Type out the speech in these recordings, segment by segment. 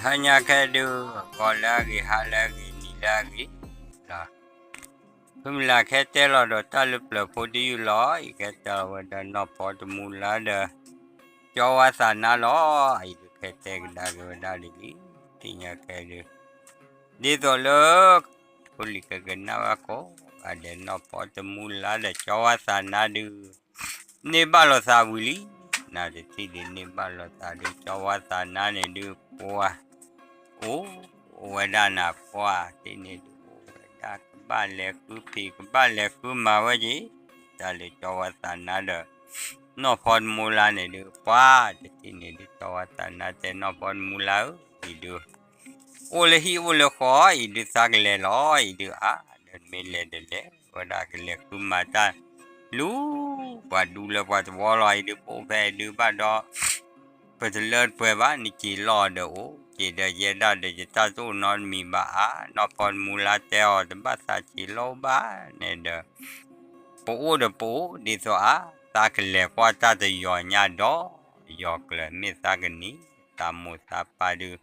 ဟါညါခဲဒုး ဂီၤလၢအဂ့ၤ ဟါလၢအဂ့ၤ နံၤလၢအဂ့ၤလီၤ. ဖုမုၢ်လၢ်ခဲတဲလီၤဒီးတၢ်လၢပျၢၤဖိတယုၢ်လီၤ. အံၤခဲတဲလီၤဝဲဒၣ်နီၢ်ဖီတမူလါဒီး ကၠီဝါသးနါလီၤ. အံၤဒုးခဲတဲကဒါက့ၤဝဲဒၣ်ဒ်လံ သ့ၣ်ညါခဲဒုး ဒ်သိးလၢ ဖိလံၤကကနၣ်ဝဲကိးဂၤဒဲး နီၢ်ဖီတမူလါဒီးကၠီဝါသးနါဒုး န့ၢ်ဘၣ်လိာ်သးဝံၤလံ. နတထံၣ်ဒုးန့ၢ်ဘၣ်လိာ်သးဒုး ကၠီဝါသးနါန့ၣ်ဒုး ပှၤ အိၣ်ဝဲဒၣ်နၤ ပှၤတထံၣ်န့ၣ်ဒုး အိၣ်ဝဲဒၣ်ကဘၣ်လဲၤဃုဖံး ကဘၣ်လဲၤဃုမၤဝဲက့ၤ တၢ်လၢကၠီဝါသးနါဒီး နီၢ်ဖီတမူလါန့ၣ်ဒုး ပှၤတထံၣ်န့ၣ်ဒုး ကၠီဝါသးနါတဲ နီၢ်ဖီတမူလါဧၢ အံၤဒုး အိၣ်လၢဟံၣ်အိၣ်လၢဃီ အံၤဒုးသးကလဲၤလီၤ အံၤဒုးအါ ဒီးမ့ၢ်လဲၤဒီးလဲၤ ဝဲဒၣ်ကလဲၤဃုမၤတၢ် လူၤ ပှၤဒူလၢပှၤသဝီလီၤ အံၤဒုး ပအိၣ်ဖဲအံၤဒုးဘၣ်ဒီး ပတလၢတပှဲၤဘၣ် နက့ၤလီၤဒီးအိၣ် က့ၤဒီးယဲဒၣ်ဒီးယတၢ်တအိၣ်နီတမံၤဘၣ်အါ နီၢ်ဖီတမူလါတဲအီၤ တဘၣ်သးက့ၤလီၤဘၣ်န့ၣ်ဒီး ပအိၣ်ဒီးပအိၣ် ဒ်သိးအါ သးကလဲၤကွၢ်တၢ်တယီၤညါဒီး ယီၤကျၢၤ မ့ၢ်သးကနံၤ သးမိၢ်သးပၢ်ဒုး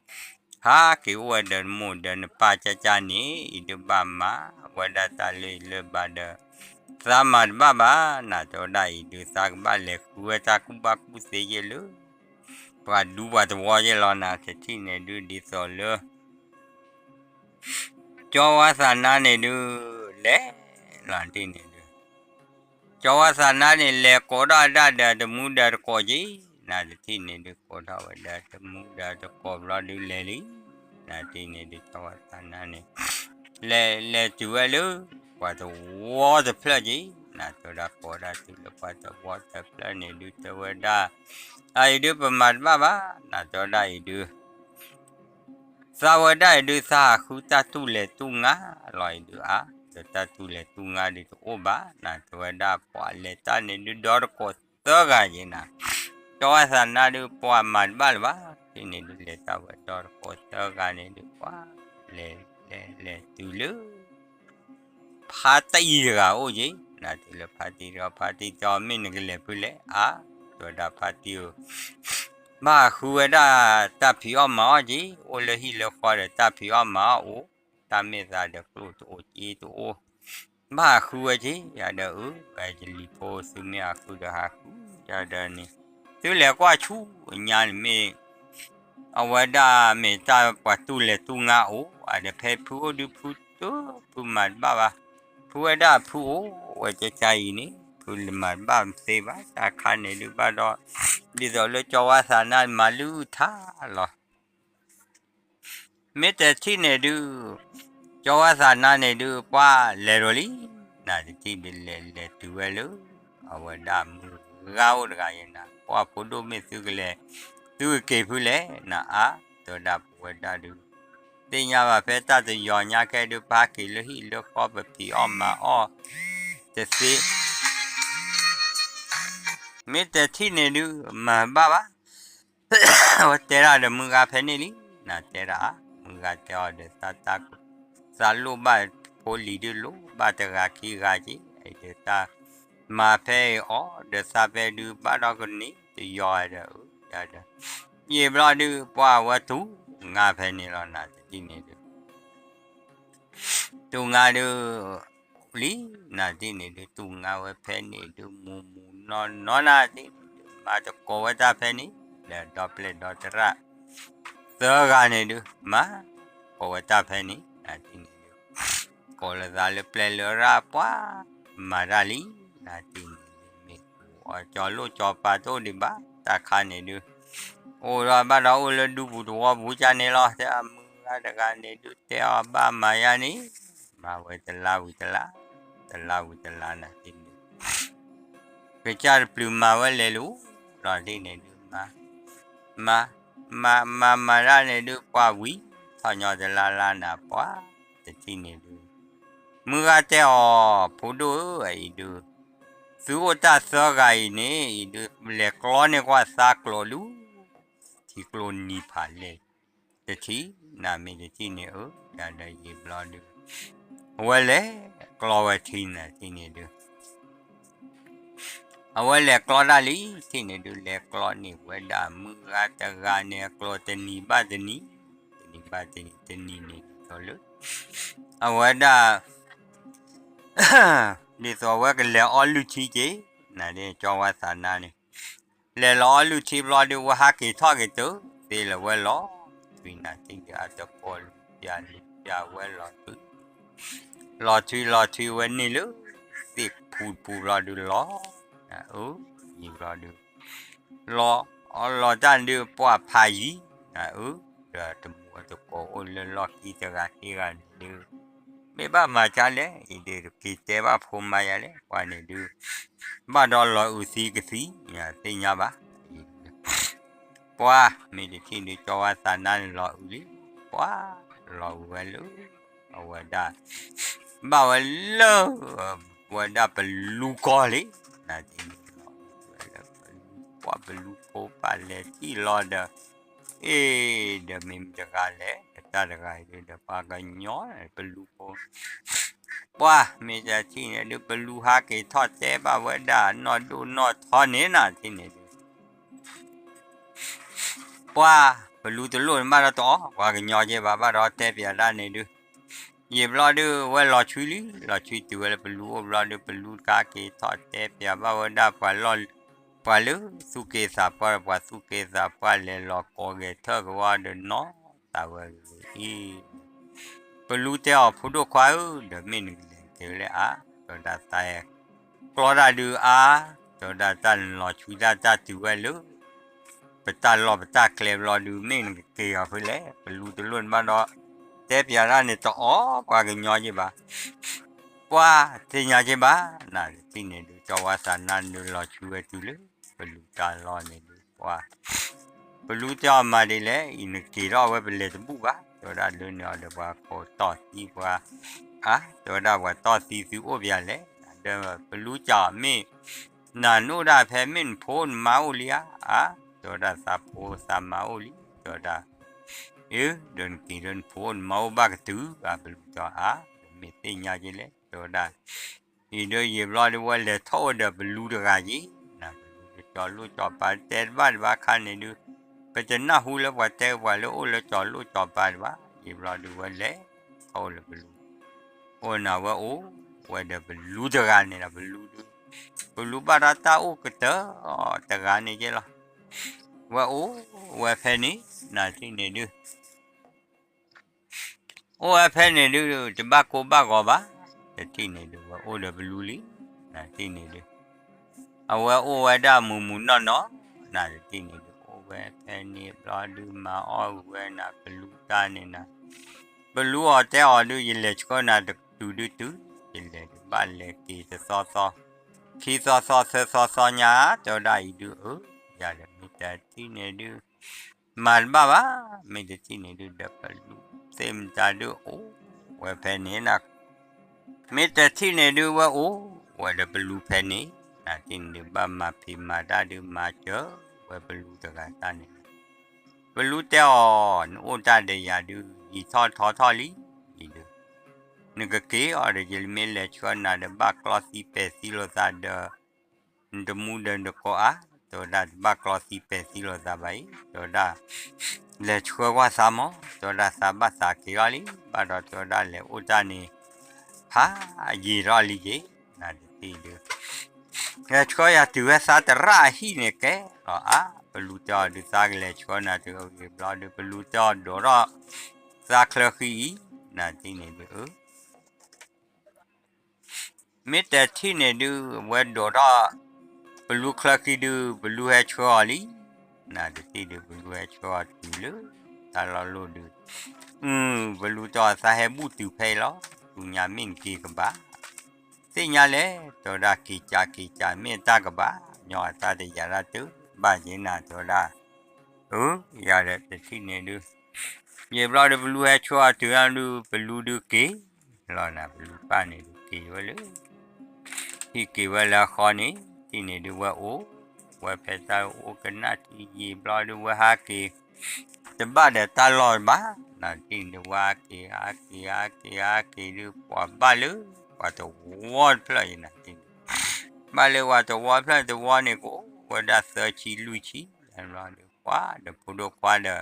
ဟးက့ၤအိၣ်ဝဲဒီးနမိၢ်ဒီးနပၢ်ကၠၢ်ကၠၢ်န့ၣ် အံၤဒုးဘၣ်မၤ ဝဲဒၣ်တၢ်လၢအံၤလၢဘၣ်ဒီး သးမၤတဘၣ်ဘၣ် နတဲဝဲဒၣ်အံၤဒုး သးကဘၣ်လဲၤဃုဝဲတၢ်ကူၣ်ဘၣ်ကူၣ်သ့ယဲၢ်လၢ ပှၤဒူပှၤသဝီယဲၢ်လီၤ နတထံၣ်န့ၣ်ဒုး ဒ်သိးလၢ ကၠီဝါသးနါန့ၣ်ဒုး လဲၤလီၤတထံၣ်န့ၣ်ဒုး ကၠီဝါသးနါန့ၣ် လဲၤကိးထီၣ်ဒၣ်ဒီးတမူဒီးတကိးက့ၤ နတထံၣ်န့ၣ်ဒုး ကိးထီၣ်ဝဲဒီးတမူဒီးတကိးဘျီဒုးလဲၤလံ နတထံၣ်န့ၣ်ဒုး ကၠီဝါသးနါန့ၣ် လဲၤ လဲၤတုၤဝဲလၢ ပှၤသဝီတဖျၢၣ်က့ၤ နတဲဝဲဒၣ်ကိးဒၣ်တုၤလၢပှၤသဝီတဖျၢၣ်န့ၣ်ဒုး တဲဝဲဒၣ် အအံၤဒုးပမၤတဘၣ်ဘၣ် နတဲဝဲဒၣ်အံၤဒုး သးဝဲဒၣ်အံၤဒုး သးဟးဃုတၢ်တူၢ်လဲၤတူၢ်ငါလီၤအံၤဒုးအါ ဒီးတၢ်တူၢ်လဲၤတူၢ်ငါဒုးတအိၣ်ဘၣ် နတဲဝဲဒၣ် ပှၤလဲၤတၢ်န့ၣ်ဒုး ဒီတကိးသၢဂၤယဲနၤ ကၠီဝါသးနါဒုး ပှၤမၤတဘၣ်လၢၤဘၣ် တထံၣ်န့ၣ်ဒုး လဲၤတၢ်ဝဲဒီတကိးသၢဂၤန့ၣ်ဒုး ပှၤလဲၤ လဲၤ လဲၤတုၤလၢ ဖါတံၢ်တဂၤအိၣ်က့ၤ နတုၤလၢဖါတံၢ်တဂၤ ဖါတံၢ်တဲအီၤ မ့ၢ်နကလဲၤဖုလဲၣ် အါ တဲဝဲဒၣ်ဖါတံၢ်ဧၢ ဘၣ်ဟးဃုဝဲဒၣ်တၢ်ဖံးအီၣ်မၤအီၣ်က့ၤ အိၣ်လၢဟံၣ်လၢဃီဒီးတၢ်ဖံးအီၣ်မၤအီၣ်အိၣ် တၢ်မ့ၢ်သးဒီးကျိၣ်တအိၣ်စ့တအိၣ် ဘၣ်ဟးဃုဝဲက့ၤ ယၤဒီးအၢ ဝဲယလံၤဖိသုမ့ၢ်ဟးဃုဒီးဟးဃု ယၤဒီးန့ၣ် သုလဲၤကွၢ်ဆူညါန့ၣ်မ့ၢ် အဝဲဒၣ်မ့ၢ်တၢ်ပှၤတူၢ်လဲၤတူၢ်ငါအိၣ် အဒီးဖဲဖုအိၣ်ဒုးဖုတ ဖုမၤတဘၣ်ဘၣ် ဖုဝဲဒၣ်ဖုအိၣ်ဝဲကၠၢ်ကၠၢ်အံၤန့ၣ် ဖုမၤတဘၣ်သ့ဘၣ် တၢ်ခါန့ၣ်ဒုးဘၣ်ဒီး ဒ်သိးလၢကၠီဝါသးနါမၤလုၢ်ထါလီၤ မ့ၢ်တထံၣ်န့ၣ်ဒုး ကၠီဝါသးနါန့ၣ်ဒုး ပှၤလဲၤဒီးလံ နတထံၣ်ဒုးလဲၤလဲၤတုၤဝဲလၢ အဝဲဒၣ်မုၢ်ဂၤအိၣ်တဂၤယဲနၤ ပှၤဖိဒိၣ်မ့ၢ်သုကလဲၤ သုကက့ၤဖုလဲၣ် နအါ တဲဝဲဒၣ်ပဝဲဒၣ်ဒုး သ့ၣ်ညါဘၣ်ဖဲတၢ်တယီၤညါခဲဒုး ပဟးက့ၤလၢဟံၣ်လၢဃီပဖံးအီၣ်မၤအီၣ်တသ့ မ့ၢ်တထံၣ်န့ၣ်ဒုး မၤဘၣ်ဘၣ် ဝဲတဲဒၣ်ဒီးမုၢ်ဂၤဖဲန့ၣ်လံ နတဲဒၣ် မုၢ်ဂၤတဲအီၤဒီးသးတၢ် သးလိၣ်ဘၣ်ဖိလံၤဒုးလိၣ်ဘၣ်တဂၤခံဂၤက့ၤ အံၤဒီးတၢ် မၤဖဲအံၤအီၤဒီးသးဖဲဒုးဘၣ်ဒီးကန့ၢ်တယီၤဒီး ဒီး ယံာ်ဘျီဒုး ပှၤဝဲတူၢ်ငါဖဲန့ၣ်လီၤ နတထံၣ်န့ၣ်ဒုး တူၢ်ငါဒုး လံ နတထံၣ်န့ၣ်ဒုး တူၢ်ငါဝဲဖဲန့ၣ်ဒုး မူၤမူၤနီၢ်နီၢ် နတထံၣ်န့ၣ်ဒုး မၤတကိးဝဲတၢ်ဖဲန့ၣ် ဒီးဒီပျဲၢ်ဒီသရၣ် သၢဂၤန့ၣ်ဒုး မၤ ကိးဝဲတၢ်ဖဲန့ၣ် နတထံၣ်န့ၣ်ဒုး ကိးလၢသးလၢပျဲၢ်လၢရၣ်ပှၤ မၤတၢ်လံ နတထံၣ်န့ၣ်ဒုး မ့ၢ်ကီၤကၠီၤလိၣ်ကၠီၤပၤတအိၣ်ဒံးဘၣ် တၢ်ခါန့ၣ်ဒုး အိၣ်ဒီးဘၣ်ဒီးအိၣ်လၢဒူပူၤသဝီပူၤကၠၢ်န့ၣ်လီၤ တဲအမုၢ်ဂၤတဂၤန့ၣ်ဒုး တဲအီၤဘၣ်မၤယါန့ၣ် မၤဝဲတလါဝံၤတလါ တလါဝံၤတလါ နတထံၣ်န့ၣ် ကစၢ်တပျုၤမၤဝဲလဲၤလိၤ လီၤတထံၣ်န့ၣ်ဒုး မၤ မၤ မၤမၤဒၣ်န့ၣ်ဒုး ပှၤဝံၤ ထီၣ်ညီတလါလါနၤ ပှၤတထံၣ်န့ၣ်ဒုး မုၢ်ဂၤတဲအီၤ ဖိဒိၣ်ဧၢ အံၤဒုး သုအိၣ်တၢ်သၢဂၤအံၤန့ၣ် အံၤဒုး လဲၤကျီန့ၢ်ကွၢ်သါကျိးဒုး ထံကျိနံၤဖးလဲၢ် တထံၣ် နမ့ၢ်တထံၣ်န့ၣ်ဧၢ ယၤဒီးယံာ်ဘျီဒုး အဝဲလဲၤကျီဝဲထံနၤထံၣ်န့ၣ်ဒုး အဝဲလဲၤကျီဒၣ်လံ ထံၣ်န့ၣ်ဒုး လဲၤကျီန့ၢ်ဝဲဒၣ်မုၢ်ဂၤတဂၤန့ၣ် အကျိးတနံၤဘၣ်တနံၤ တနံၤန့ၣ်ဒ်သိးလၢ အဝဲဒၣ် ဒ်သိးအဝဲကလဲၤအီလုၢ်ထံက့ၤ နဒ်ကၠီဝါသးနါန့ၣ် လဲၤလီၤအီလုၢ်ထံဘျီဒုး ဝဲဟးက့ၤထီၣ်က့ၤတုၤ သ့လၢဝဲလီၤထွံနၤသ့ၣ်ဒုး အတကိးလူၤပျးလူၤပျးဝဲလီၤထွံ လီၤထွံလီၤထွံဝဲန့ၣ်လၢ သ့ၣ်ဖူတပူၤဘျီဒုးလီၤ နအၢ ယံာ်ဘျီဒုး လီၤ အီလီၤတၢ်ဒုးပှၢ်ဖးယံၤ နအၢ ဒီးတမူအတကိးအိၣ်လၢလီၢ်ခံတဂၤခံဂၤန့ၣ်ဒုး မ့ၢ်ဘၣ်မၤကါလဲၣ် အံၤဒုးက့ၤတဲဘၣ်ဖိမါယၤလဲၣ် ပှၤန့ၣ်ဒုး ဘၣ်ဒီးလီၤအုးသံကသံ သ့ၣ်ညါဘၣ် ပှၤ မ့ၢ်တထံၣ်ဒုး ကၠီဝါသးနါန့ၣ်လီၤအုးလံ ပှၤ လီၤအုးဝဲလၢ အဝဲဒၣ် ဘၣ်ဝဲလၢ ဝဲဒၣ်ပလူကီၢ်လံ နဒ်န့ၣ်လီၤ ဝဲလၢပလူ ပှၤပလူဖိပာ်လဲၤထံၣ်လီၤဒီး အ့ ဒီးမ့ၢ်မတဂၤလဲၣ် တၢ်တဂၤအံၤဒုး ဒီးပှၤကညီ ပလူဖိ ပှၤ မ့ၢ်တထံၣ်န့ၣ်ဒုး ပလူဟးက့ၤထီၣ်တဲဘၣ်ဝဲဒၣ် နီၢ်ဒိၣ်နီၢ်ထီန့ၣ် နထံၣ်န့ၣ်ဒုး ပှၤ ပလူတလိၣ်န့ၣ်ဘၣ်ဒီးတအီၣ် ပှၤကညီက့ဘၣ် ဘၣ်ဒီးတဲပၠးဒၣ်န့ၣ်ဒုး ယံာ်ဘျီဒုး ဝဲလီၤဆွံလံ လီၤဆွံတုၤဝဲလၢပလူအိၣ်ဘျီဒုး ပလူတခါက့ၤထီၣ်တဲပၠးဘၣ်ဝဲဒၣ် ပှၤလၢ ပှၤလၢသူၣ်က့သးပှၢ် ပှၤသူၣ်က့သးပှၢ်လဲၤလီၤကိးဂဲၤထၢၣ်ကဝီၤဒီးနီၢ် သးဝဲဂ့ၤအံၤ ပလူတဲအီၤ ဖိဒိၣ်ခွါဧၢ ဒီးမ့ၢ်နကလဲၤနက့ၤဝဲလဲၣ်အါ တဲဝဲဒၣ်သးအဲၣ် ကျီတၢ်ဒုးအါ တဲဝဲဒၣ်တၢ်နလီၤဆွံတၢ်တၢ်တုၤဝဲလၢ ပတၢ်လီၢ်ပတၢ်ကျဲဘျီဒုး မ့ၢ်နကက့ၤအီၤဖဲလဲၣ် ပလူတလိၣ်န့ၣ်ဘၣ်ဒီး တဲပၠးဒၣ်န့ၣ်တအီၣ် ပှၤကညီက့ဘၣ် ပှၤသ့ၣ်ညါက့ဘၣ် နတထံၣ်န့ၣ်ဒုး ကၠီဝါသးနါန့ၣ်ဒုး လီၤဆွံဝဲတုၤလၢ ပလူတၢ်လီၢ်န့ၣ်ဒုး ပှၤ ပလူတဲအီၤမၤဒ်လဲၣ် အံၤနက့ၤထီၣ်ဝဲပလဲၤတဘူၣ်ဘၣ် တဲဝဲဒၣ်လၢန့ၣ်အီၤဒီးပှၤကိးတီၢ်သံပှၤ အါ တဲဝဲဒၣ်ပှၤတီၢ်သံသုအိၣ်ပၠးလဲၣ် ဒီးပလူကးမ့ၢ် နၤနအိၣ်ဒၣ်ဖဲ မ့ၢ်နဖိနမါအိၣ်လံဧါ အါ တဲဝဲဒၣ်သးဖိသးမါအိၣ်လံ တဲဝဲဒၣ် အၢ ဒီးနက့ၤဒီးနဖိနမါအိၣ်ဘၣ်ကတုၤ အါ ပလူတဲအီၤအါ ဒီးမ့ၢ်သ့ၣ်ညါက့လဲၣ် တဲဝဲဒၣ် အံၤဒီးယံာ်ဘျီဒုး ဝဲလဲၤထီၣ်အိၣ်ဒီးပလူတဂၤက့ၤ နပလူကၠီလိၣ်ကၠီပၤ တဲတဘၣ်တဘၣ်ခါန့ၣ်ဒုး ပတနၢ်ဟူလၢပှၤတဲပှၤလၢအိၣ်လၢကၠီလိၣ်ကၠီပၤတဘၣ် ယံာ်ဘျီဒုး ဝဲလဲၤထီၣ်အိၣ်လၢပလူ အိၣ်နၤဝဲအိၣ်ဝဲဒီးပလူတဂၤန့ၣ်ဒီး ပလူဒုး ပလူဘၣ်ဒီးတၢ်အိၣ်ကတၢၢ်တဂၤန့ၣ်က့လီၤ ဝဲအိၣ်ဝဲဖဲန့ၣ် နထံၣ်န့ၣ်ဒုး အိၣ်ဝဲဖဲန့ၣ်ဒုး တဘၣ်ကိၢ်ဘၣ်ဂီၤဘၣ် တထံၣ်န့ၣ်ဒုး ဝဲအိၣ်ဒီးပလူလံ နထံၣ်န့ၣ်ဒုး အဝဲအိၣ်ဝဲဒၣ်မုာ်မုာ်နီၢ်နီၢ် နတထံၣ်န့ၣ်ဒုး အိၣ်ဝဲဖဲန့ၣ်ဘျီဒုး မၤအီၣ်ဝဲနၤပလူတၢ်န့ၣ်နၤ ပလူအီၤတဲအီၤဒုး ယလဲၤဆှၢနၤတတုၤဒုးတုၤ ယလဲၤဒုးဘၣ်လဲၤက့ၤတသီသီ ခံသီသီသၢသီသီညါ တဲဝဲဒၣ်အံၤဒုး အၢ ယၤဒီးမ့ၢ်တထံၣ်န့ၣ်ဒုး မၤတဘၣ်ဘၣ် မ့ၢ်တထံၣ်န့ၣ်ဒုး ဒီးပလူသ့ၣ်မတၤဒုးအိၣ်ဝဲဖဲန့ၣ်နၤ မ့ၢ်တထံၣ်န့ၣ်ဒုး ဝဲအိၣ်ဝဲဒီးပလူဖဲန့ၣ် နထံၣ်န့ၣ်ဒုး ဘၣ်မၤဖံးမၤတၢ်ဒုး မၤစၢၤဝဲပလူတဂၤတၢ်န့ၣ် ပလူတဲအီၤ နအိၣ်တၢ်ဒီးယၤဒုး ယံာ်ထီၣ်ထီထီၣ်လံ အံၤဒုး နကက့ၤအီၤဒီး ယမ့ၢ်လဲၤဆှၢနၤဒီး ဘၣ်ကျီသံပဲာ်သံလိာ်သးဒီး နတမူဒီးနတကိးအါ တဲဝဲဒၣ် တဘၣ်ကျီသံပဲာ်သံလိာ်သးဘၣ်အံၤ တဲဝဲဒၣ် လဲၤဆှၢကွၢ်သးမး တဲဝဲဒၣ် သးဘၣ်သးက့ၤထီၣ်လံ ဘၣ်ဒီးတဲဝဲဒၣ် လဲၤအိၣ်တၢ်န့ၣ် ဖးယံာ်ထီၣ်လံက့ၤ နတထံၣ်ဒုး လဲၤဆှၢယၤတုၤဝဲသးတရၣ်အဟံၣ်န့ၣ်ကဲလီၤအါ ပလူတဲအီၤဒုး သးကလဲၤဆှၢနၤတုၤအဂ့ၤဘျီဒုး ပလူတဲအီၤဒိးထီၣ် သးချၢဃံအံၤ နတထံၣ်န့ၣ်ဒုး အၢ မ့ၢ်တထံၣ်န့ၣ်ဒုး ဝဲဒိးထီၣ် ပလူချၢဃံဒုး ပလူဟဲဆှၢအီၤလံ နတထံၣ်ဒုး ပလူဟဲဆှၢအီၤတုၤလၢ တၢ်လီၢ်လိၣ်ဒုး ပလူတဲအီၤ သးဟဲဘူၣ်တုၤဖဲအံၤလီၤ ဆူညါမ့ၢ်နက့ၤကဘၣ် သ့ၣ်ညါလဲၣ် တဲဝဲဒၣ် က့ၤကးက့ၤကး မ့ၢ်တၢ်ကဘၣ် ညီအတၢ်တယာ်တၢ်တုၤ ဘၣ်က့ၤနၤ တဲဝဲဒၣ် အၢ ယၤဒီးတထံၣ်န့ၣ်ဒုး ယံာ်ဘျီဒုး ပလူဟဲဆှၢအီၤတုၤဒုး ပလူဒုးက့ၤလီၤနၤ ပလူပၢ်န့ၣ်ဒုးက့ၤဝဲလၢ ဟံၣ်က့ၤဝဲလၢအဃီန့ၣ် ထံၣ်န့ၣ်ဒုးဝဲအိၣ် ဝဲဖဲတၢ်အိၣ်ကနၣ်ထံယံာ်ဘျီဒုး ဝဲဟးက့ၤ တဘၣ်ဒီးတၢ်လီၢ်ဘၣ် နထံၣ်န့ၣ်ဒုး ဝဲဟးက့ၤ ဟးက့ၤ ဟးက့ၤ ဟးက့ၤဒုး ပှၤဘၣ်လၢပှၤတဝီတဖျၢၣ်အံၤနၤ ထံၣ်န့ၣ် ဘၣ်လၢပှၤတဝီတဖျၢၣ်တဝီန့ၣ် ကအိၣ်ဝဲဒၣ်သၢဆံလွံၢ်ဆံ ဘျီဒုး ပှၤဒီးဖိဒိၣ်ခွါဒီး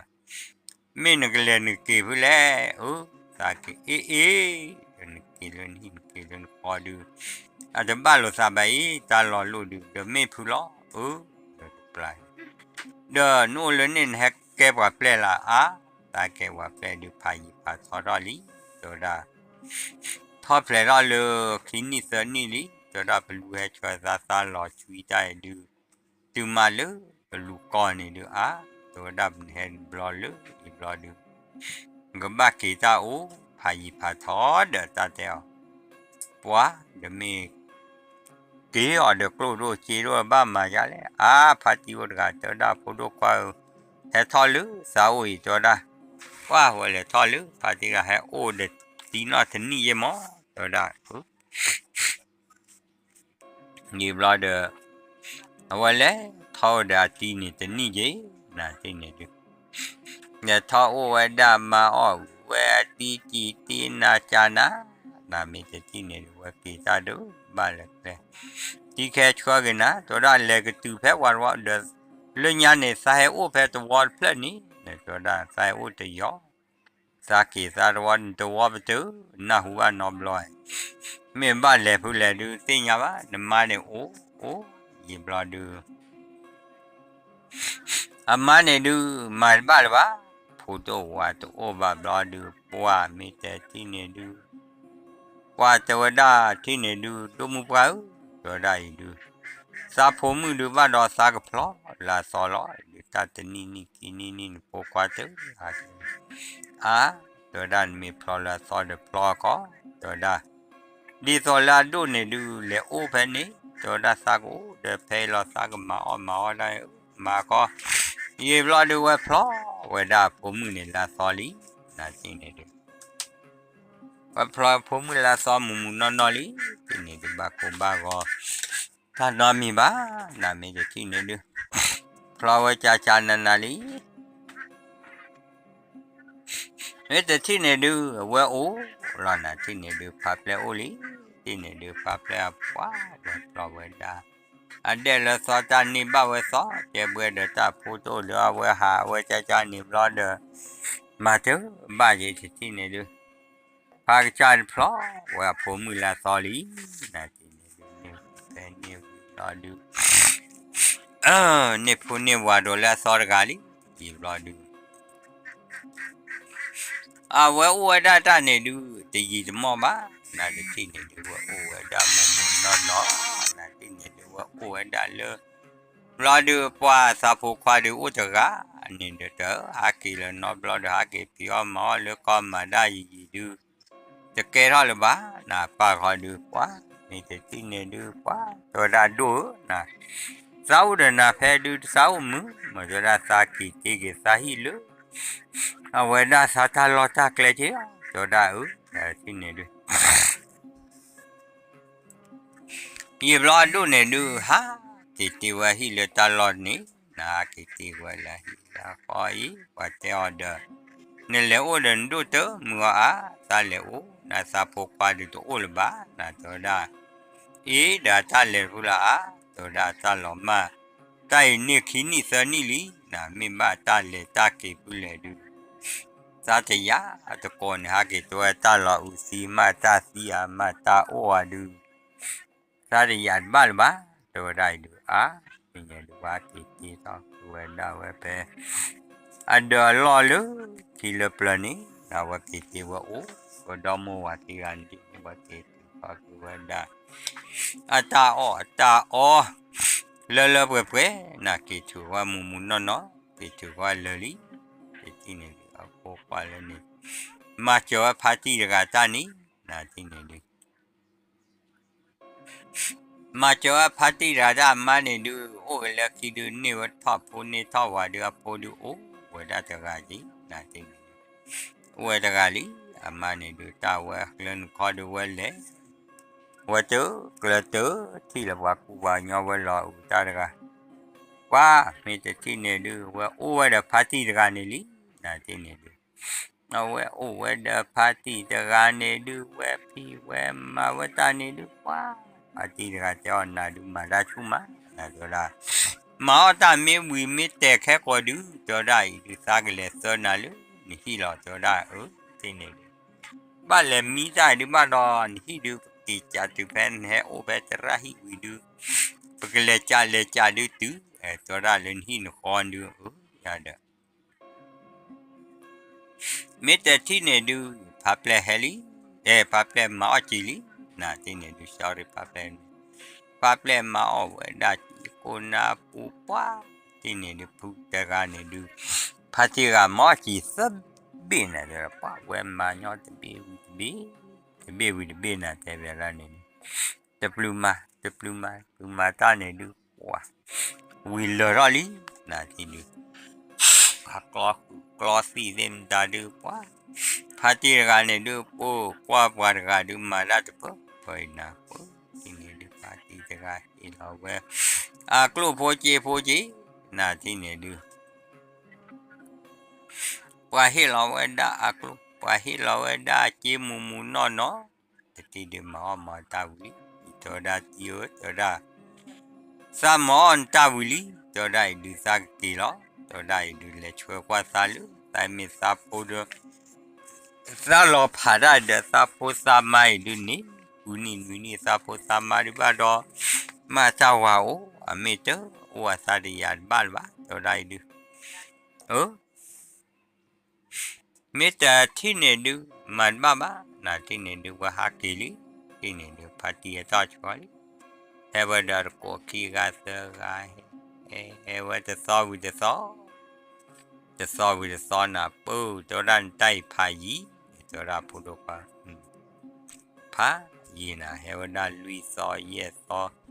မ့ၢ်နကလဲၤနက့ၤဖုလဲၣ်, အၢ သးက့ၤအ့ၣ်အ့ၣ်, ဒီးနက့ၤလၢနဟံၣ်နက့ၤလၢနဃီဒုး, အတဘၣ်လိာ်သးဘၣ်အံၤ တၢ်လီၤလိၣ်ဒုး ဒီးမ့ၢ်ဖုလီၤ, အၢ ဒီးတပျၢ်, ဒီးနအိၣ်လၢန့ၣ်နဟဲကဲပှၤပျဲၢ်လၢအါ, သးကဲပှၤပျဲၢ်ဒုးဖးယံၤဖးထီထီၣ်လံ, တဲဝဲဒၣ် ထီၣ်ဖျဲးထီၣ်လၢခံနံၣ်သၢနံၣ်လံ, တဲဝဲဒၣ်ပလူဟဲဆှၢသးသးလီၤဆွံတၢ်အံၤဒုး, တုၤမးလၢပလူကီၢ်န့ၣ်ဒုးအါ, တဲဝဲဒၣ်ပနဟဲဘျီလၢအံၤဘျီဒုး, ကဘၣ်က့ၤတၢ်အိၣ်ဖးယံၤဖးထီဒီးတၢ်တဲအီၤ, ပှၤဒီးမ့ၢ် က့ၤအီၤဒီးကျိၣ်ဒိၣ်စ့ဒိၣ်ဘၣ်မၤယါလဲၣ်, အါ ဖါတံၢ်အိၣ်တဂၤ တဲဝဲဒၣ်ဖိဒိၣ်ခွါဧၢ, ဟဲထီၣ်လၢသးအိၣ်အံၤ တဲဝဲဒၣ်, ပှၤဝဲလဲၤထီၣ်လၢဖါတံၢ်တဂၤ ဟဲအိၣ်ဒီးတံၢ်နီၢ်တနံၣ်ယဲၢ်မး, တဲဝဲဒၣ် ယံာ်ဘျီဒီး, အဝဲလဲၤထီၣ်အိၣ်ဒီးအတံၢ်န့ၣ်တနံၣ်ယဲၢ်, နၤတံၢ်န့ၣ်ဒုး, လဲၤထီၣ်အိၣ်ဝဲဒၣ်မၤအီၣ်ဝဲအတံၢ်ကံၢ်တံၢ်နၤကၢ်နၤ, နၤမ့ၢ်တထံၣ်န့ၣ်ဒုး ဝဲက့ၤတၢ်ဒုးဘၣ်လၢကျဲ, တံၢ်ခဲဆှၢက့ၤနၤ တဲဝဲဒၣ်လဲၤကတုၤဖဲဝၤတဝီဒီး, လၢညါန့ၣ် သးဟဲအိၣ်ဖဲတဝီတဖျၢၣ်န့ၣ်, တဲဝဲဒၣ်သးဟဲအိၣ်တယီၤ သးက့ၤသးတဝီ တဝီပတုာ် နၢ်ဟူဘၣ်နီတဘျီ, မ့ၢ်ဘၣ်လဲၤဖုလဲၤဒုးသ့ၣ်ညါဘၣ် နမါန့ၣ်အိၣ်, အိၣ်, ယံာ်ဘျီဒုး, အမါန့ၣ်ဒုး မၤတဘၣ်လၢၤဘၣ်, ဖိဒိၣ်ဝၤတအိၣ်ဘၣ်ဘျီဒုး ပှၤမ့ၢ်တဲထံၣ်န့ၣ်ဒုး ပှၤတဲဝဲဒၣ်ထံၣ်န့ၣ်ဒုး ဒိၣ်မုၢ်ပှၢ်ဧၢ, တဲဝဲဒၣ်အံၤဒုး, သးဖိမုၣ်ဒုးဘၣ်ဒီးသးကဖျီလၢအသီလီၤ, ဒုးတၢ်တနံၣ်နံၣ်ခံနံၣ်နံၣ်နဖိခွါတဂၤ, အါ, တဲဝဲဒၣ်နမ့ၢ်ဖျီလၢအသီဒီးဖျီကီး, တဲဝဲဒၣ်, ဒ်သိးလၢအဒိၣ်န့ၣ်ဒုး လဲၤအိၣ်ဖဲန့ၣ်, တဲဝဲဒၣ်သးကအိၣ်ဒီးဖဲအံၤလီၤ သးကမၤအီၣ်မၤအီၣ်ဒၣ်, မၤကီး, ယံာ်ဘျီဒုးဝဲဖျီဝဲဒၣ်အဖိမုၣ်န့ၣ်လၢအသီလံ, နၤတံၢ်န့ၣ်ဒုး ဝဲဖျီဖိမုၣ်လၢအသီမုၢ်မုၢ်နီၢ်နီၢ်လံ, တံၢ်န့ၣ်ဒုးဘၣ်ကိၢ်ဘၣ်ဂီၤ, တၢ်နီတမံၤဘၣ်, နၤမ့ၢ်တထံၣ်န့ၣ်ဒုး, ဖျီဝဲကၢ်ကၢ်နၤနၤလံ မ့ၢ်တထံၣ်န့ၣ်ဒုး အဝဲအိၣ်လီၤ နၤတံၢ်န့ၣ်ဒုး ဖးပျဲၢ်အိၣ်လံ, တံၢ်န့ၣ်ဒုး ဖးပျဲၢ်အပှၤဝဲဖျီဝဲဒၣ်, အဒဲၣ်လၢသီတၢ်န့ၢ်ဘၣ်ဝဲသီ တဲဘှဲဒီးတၢ်ဖိတအိၣ်ဒီးအဝဲဟးဝဲကၢ်ကၢ်န့ၣ်ဘျီဒီး, မၤတဘၣ်ယံၤတထံၣ်န့ၣ်ဒုး, ဖးကစၢ်တဖျီဝဲအဖိမုၣ်လၢအသီလံ, နၤတံၢ်န့ၣ်ဒုး န့ၢ်ဝံၤဖဲန့ၢ်ဝံၤဘျီဒုး န့ၢ်ဖိန့ၢ်ဝၤဒီးလၢအသီတဂၤလံ, ယံာ်ဘျီဒုး အဝဲအိၣ်ဝဲဒၣ်တၢ်န့ၣ်ဒုး တယံာ်တမီၢ်ဘၣ်, နၤတထံၣ်န့ၣ်ဒုး ဝဲအိၣ်ဝဲဒၣ်မိၢ်မိၢ်နီၢ်နီၢ်, နၤတံၢ်န့ၣ်ဒုး ဝဲအိၣ်ဝဲဒၣ်လၢ, ဘျီဒုးပှၤသးဖိခွါဒုးအိၣ်တဂၤ, န့ၣ်ဒီးတဟးက့ၤလၢၤနီတဘျီဒီး ဟးက့ၤဖံးအီၣ်မၤအီၣ်လၢကီၢ်မၤဒၣ်ယံာ်ယံာ်ဒုး တကဲထီၣ်လၢၤဘၣ်, နၤပၢ်ဃီဒုးပှၤ, မ့ၢ်တထံၣ်န့ၣ်ဒုးပှၤ, တဲဝဲဒၣ်ဒိၣ်ဧၢ, နၤ, သးအိၣ်ဒီးနၤဖဲဒုးတသးအိၣ်မုာ်, မ့ၢ်တဲဝဲဒၣ်သးက့ၤတ့က့ၤသးဟံၣ်လၢ, အဝဲဒၣ်သးတၢ်လီၢ်တၢ်ကျဲက့ၤ, တဲဝဲဒၣ်အၢ, နၤတထံၣ်န့ၣ်ဒုး ယံာ်ဘျီအဒိၣ်န့ၣ်ဒုး ဟးက့ၤတ့ဝဲဟံၣ်လၢတၢ်လီၢ်န့ၣ်, နၤဟးက့ၤတ့ဝဲလၢဟံၣ်လၢဃီအံၤ, ပှၤတဲအီၤဒီး, နလဲၤအိၣ်ဒီးနဒိၣ်တမုာ်အီၤအါ, သးလဲၤအိၣ်, နၤသးဖိခွါဒုးတအိၣ်လၢၤဘၣ်, နၤတဲဝဲဒၣ်, အ့ဒီးတၢ်လဲၤတဖုလၢအါ, တဲဝဲဒၣ်တၢ်လီၤမၢ်, တၢ်အံၤန့ၢ်ခံနံၣ်သၢနံၣ်လံ, နၤမ့ၢ်ဘၣ်တၢ်လဲၤတၢ်က့ၤဖုလဲၣ်ဒုး သးတယာ်တကိးန့ၣ် ဟးက့ၤတဲဝဲတၢ်လီၤအုးသံ မ့ၢ်တၢ်သံဧါ မ့ၢ်တၢ်အိၣ်ဧါဒုး, သးတယာ်တဘၣ်လၢၤဘၣ်, တဲဝဲဒၣ်အံၤဒုး အါ, မ့ၢ်ညါဒုး ပှၤက့ၤတ့ထီၣ်က့ၤဝဲဒၣ်ဝဲဖဲ အဒၢးအလီၢ်လၢခံလၢပျၢၤန့ၣ်, အဝဲက့ၤတ့ဝဲအိၣ်, ဝဲဒီမိၢ်ဝၤသံဂၤန့ၣ် ဝဲက့ၤတုၤထီၣ်က့ၤဝဲဒၣ် အတၢ်အီၣ်အတၢ်အီ လၢလၢပှဲၤပှဲၤ, နၤက့ၤထုးဝဲမုၢ်မုၢ်နီၢ်နီၢ်, က့ၤထုးဝဲလၢာ်လံ, တထံၣ်န့ၣ်ဒုး အဖိခွါလၢန့ၣ်, မၤစၢၤဝဲဖါတံၢ်တဂၤတၢ်န့ၣ်, နၤတထံၣ်န့ၣ်ဒုး မၤစၢၤဝဲဖါတံၢ်တဂၤတၢ်အမါန့ၣ်ဒုး အိၣ်က့ၤလၢခံဒုး န့ၢ်ဝဲထီၣ်ဖိန့ၢ်ထီၣ်ဝၤဒုး အဖိဒုးအိၣ်ဝဲဒၣ်တဂၤက့ၤ, နၤတထံၣ်န့ၣ်ဒုး အိၣ်ဝဲတဂၤလံ, အမါန့ၣ်ဒုး တၢ်ဝဲကျၢၤနခီဒုးဝဲလဲၤ, ဝဲတကျၢၤတထံၣ်လၢပှၤကူပှၤကညီဝဲလီၤအုးတၢ်တဂၤ, ပှၤမ့ၢ်တထံၣ်န့ၣ်ဒုး ဝဲအိၣ်ဝဲဒီးဖါတံၢ်တဂၤန့ၣ်လံ, နၤတထံၣ်န့ၣ်ဒုး အဝဲအိၣ်ဝဲဒီးဖါတံၢ်တဂၤန့ၣ်ဒုး ဝဲဖံးဝဲမၤဝဲတၢ်န့ၣ်ဒုး ပှၤ, ဖါတံၢ်တဂၤတဲအီၤ နၤဒုးမၤတၢ်ဆူၣ်မး, နၤတဲဝဲဒၣ်, မၤအီၣ်တၢ်မ့ၢ်ဝံၤမ့ၢ်တဲာ်ခဲကိာ်ဒုး တဲဝဲဒၣ်အံၤဒုး သးကလဲၤသၢနၤလၢ နဟံၣ်လီၤ တဲဝဲဒၣ် အၢ သ့ၣ်န့ၣ်ဒုး ဘၣ်လဲၤမံတၢ်ဒုးဘၣ်ဒီး နဟံၣ်ဒုး ပက့ၤကးတုၤဖဲနဟဲအိၣ်ဖဲသရၣ်ဟံၣ်ဝံၤဒုး ပကလဲၤကးလဲၤကးဒုးတုၤ တဲဝဲဒၣ်လၢနဟံၣ်နဃီဒုး အၢ ယၤဒီး မ့ၢ်တထံၣ်န့ၣ်ဒုး ဖါပျဲၢ်ဟဲလံ, အဲ ဖါပျဲၢ်မၤအီၣ်က့ၤလံ, နၤတထံၣ်န့ၣ်ဒုး sorry ဖါပျဲၢ်န့ၣ်, ဖါပျဲၢ်မၤအီၣ်ဝဲဒၣ်က့ၤကိးနါပူၤပှၢ်, တထံၣ်န့ၣ်ဒုး ဖုတဂၤန့ၣ်ဒုး, ဖါတံၢ်တဂၤမၤအီၣ်က့ၤသၢဘ့ၣ်နၤ တဲဝဲဒၣ် ပှၢ်ဝဲမၤညီတဘ့ၣ်ဝံၤတဘ့ၣ်, တဘ့ၣ်ဝံၤတဘ့ၣ်နၤ တဲဝဲဒၣ်န့ၣ်ဒုး, တပျုၤမၤ တပျုၤမၤ ပျုၤမၤတၢ်န့ၣ်ဒုး ပှၤ ဝံၤလၢာ်ထီၣ်လံ, နၤတထံၣ်ဒုး ကျီဃုာ်ကျီသံၣ်သ့ၣ်မတၤဒုး ပှၤ ဖါတံၢ်တဂၤန့ၣ်ဒုး ပိာ်ကွၢ်ပှၤတဂၤဒုးမၤတၢ်တပၢၢ်, ပှၤအံၤနၤ ပှၤတံၢ်တဂၤဟ့ၣ်လီၤဝဲ အကျိၣ်ဖိစ့ဖိစ့, နၤတထံၣ်န့ၣ်ဒုး ပှၤဟ့ၣ်လီၤဝဲဒၣ်အကျိၣ် ပှၤဟ့ၣ်လီၤဝဲဒၣ်အစ့မူးမူးနီၢ်နီၢ်, တထံၣ်ဒုးမၤအီၣ်မၤတၢ်ဝံၤလံ, တဲဝဲဒၣ်တံၢ်ဧၢ တဲဝဲဒၣ် သးမၤအီၣ်နတၢ်ဝံၤလံ, တဲဝဲဒၣ်အံၤဒုးသးကက့ၤလီၤ, တဲဝဲဒၣ်အံၤဒုးလဲၤဆှၢကွၢ်သးလၢ သးမ့ၢ်သးဖိဒီး သးလီၤဖးတၢ်ဒီးသးဖိသးမါအံၤဒုးန့ၣ်, ဃုနံၣ်နွံနံၣ်သးဖိသးမါဒုးဘၣ်ဒီး မၤတၢ်ဝၤအိၣ် အမ့ၢ်တအိၣ်အသးတယၤတဘၣ်လၢၤဘၣ်, တဲဝဲဒၣ်အံၤဒုး, အၢ မ့ၢ်တထံၣ်န့ၣ်ဒုး မၤတဘၣ်ဘၣ်, နၤတထံၣ်န့ၣ်ဒုး ဝဲဟးက့ၤလံ, တထံၣ်န့ၣ်ဒုး ဖါတံၢ်အတၢ်ဆှီလံ, ဟဲဝဲဒီးတကိးခံဂၤသၢဂၤ, ဟဲဝဲတသီဝံၤတသီ, တသီဝံၤတသီနၤ ပၢၢ် တဲဝဲဒၣ်နတၢ်အံၤဖးယံၤ, တဲဝဲဒၣ်ဖိဒိၣ်ခွါ ဖးယံၤနၤ ဟဲဝဲဒၣ်လွံၢ်သီယဲၢ်သီ,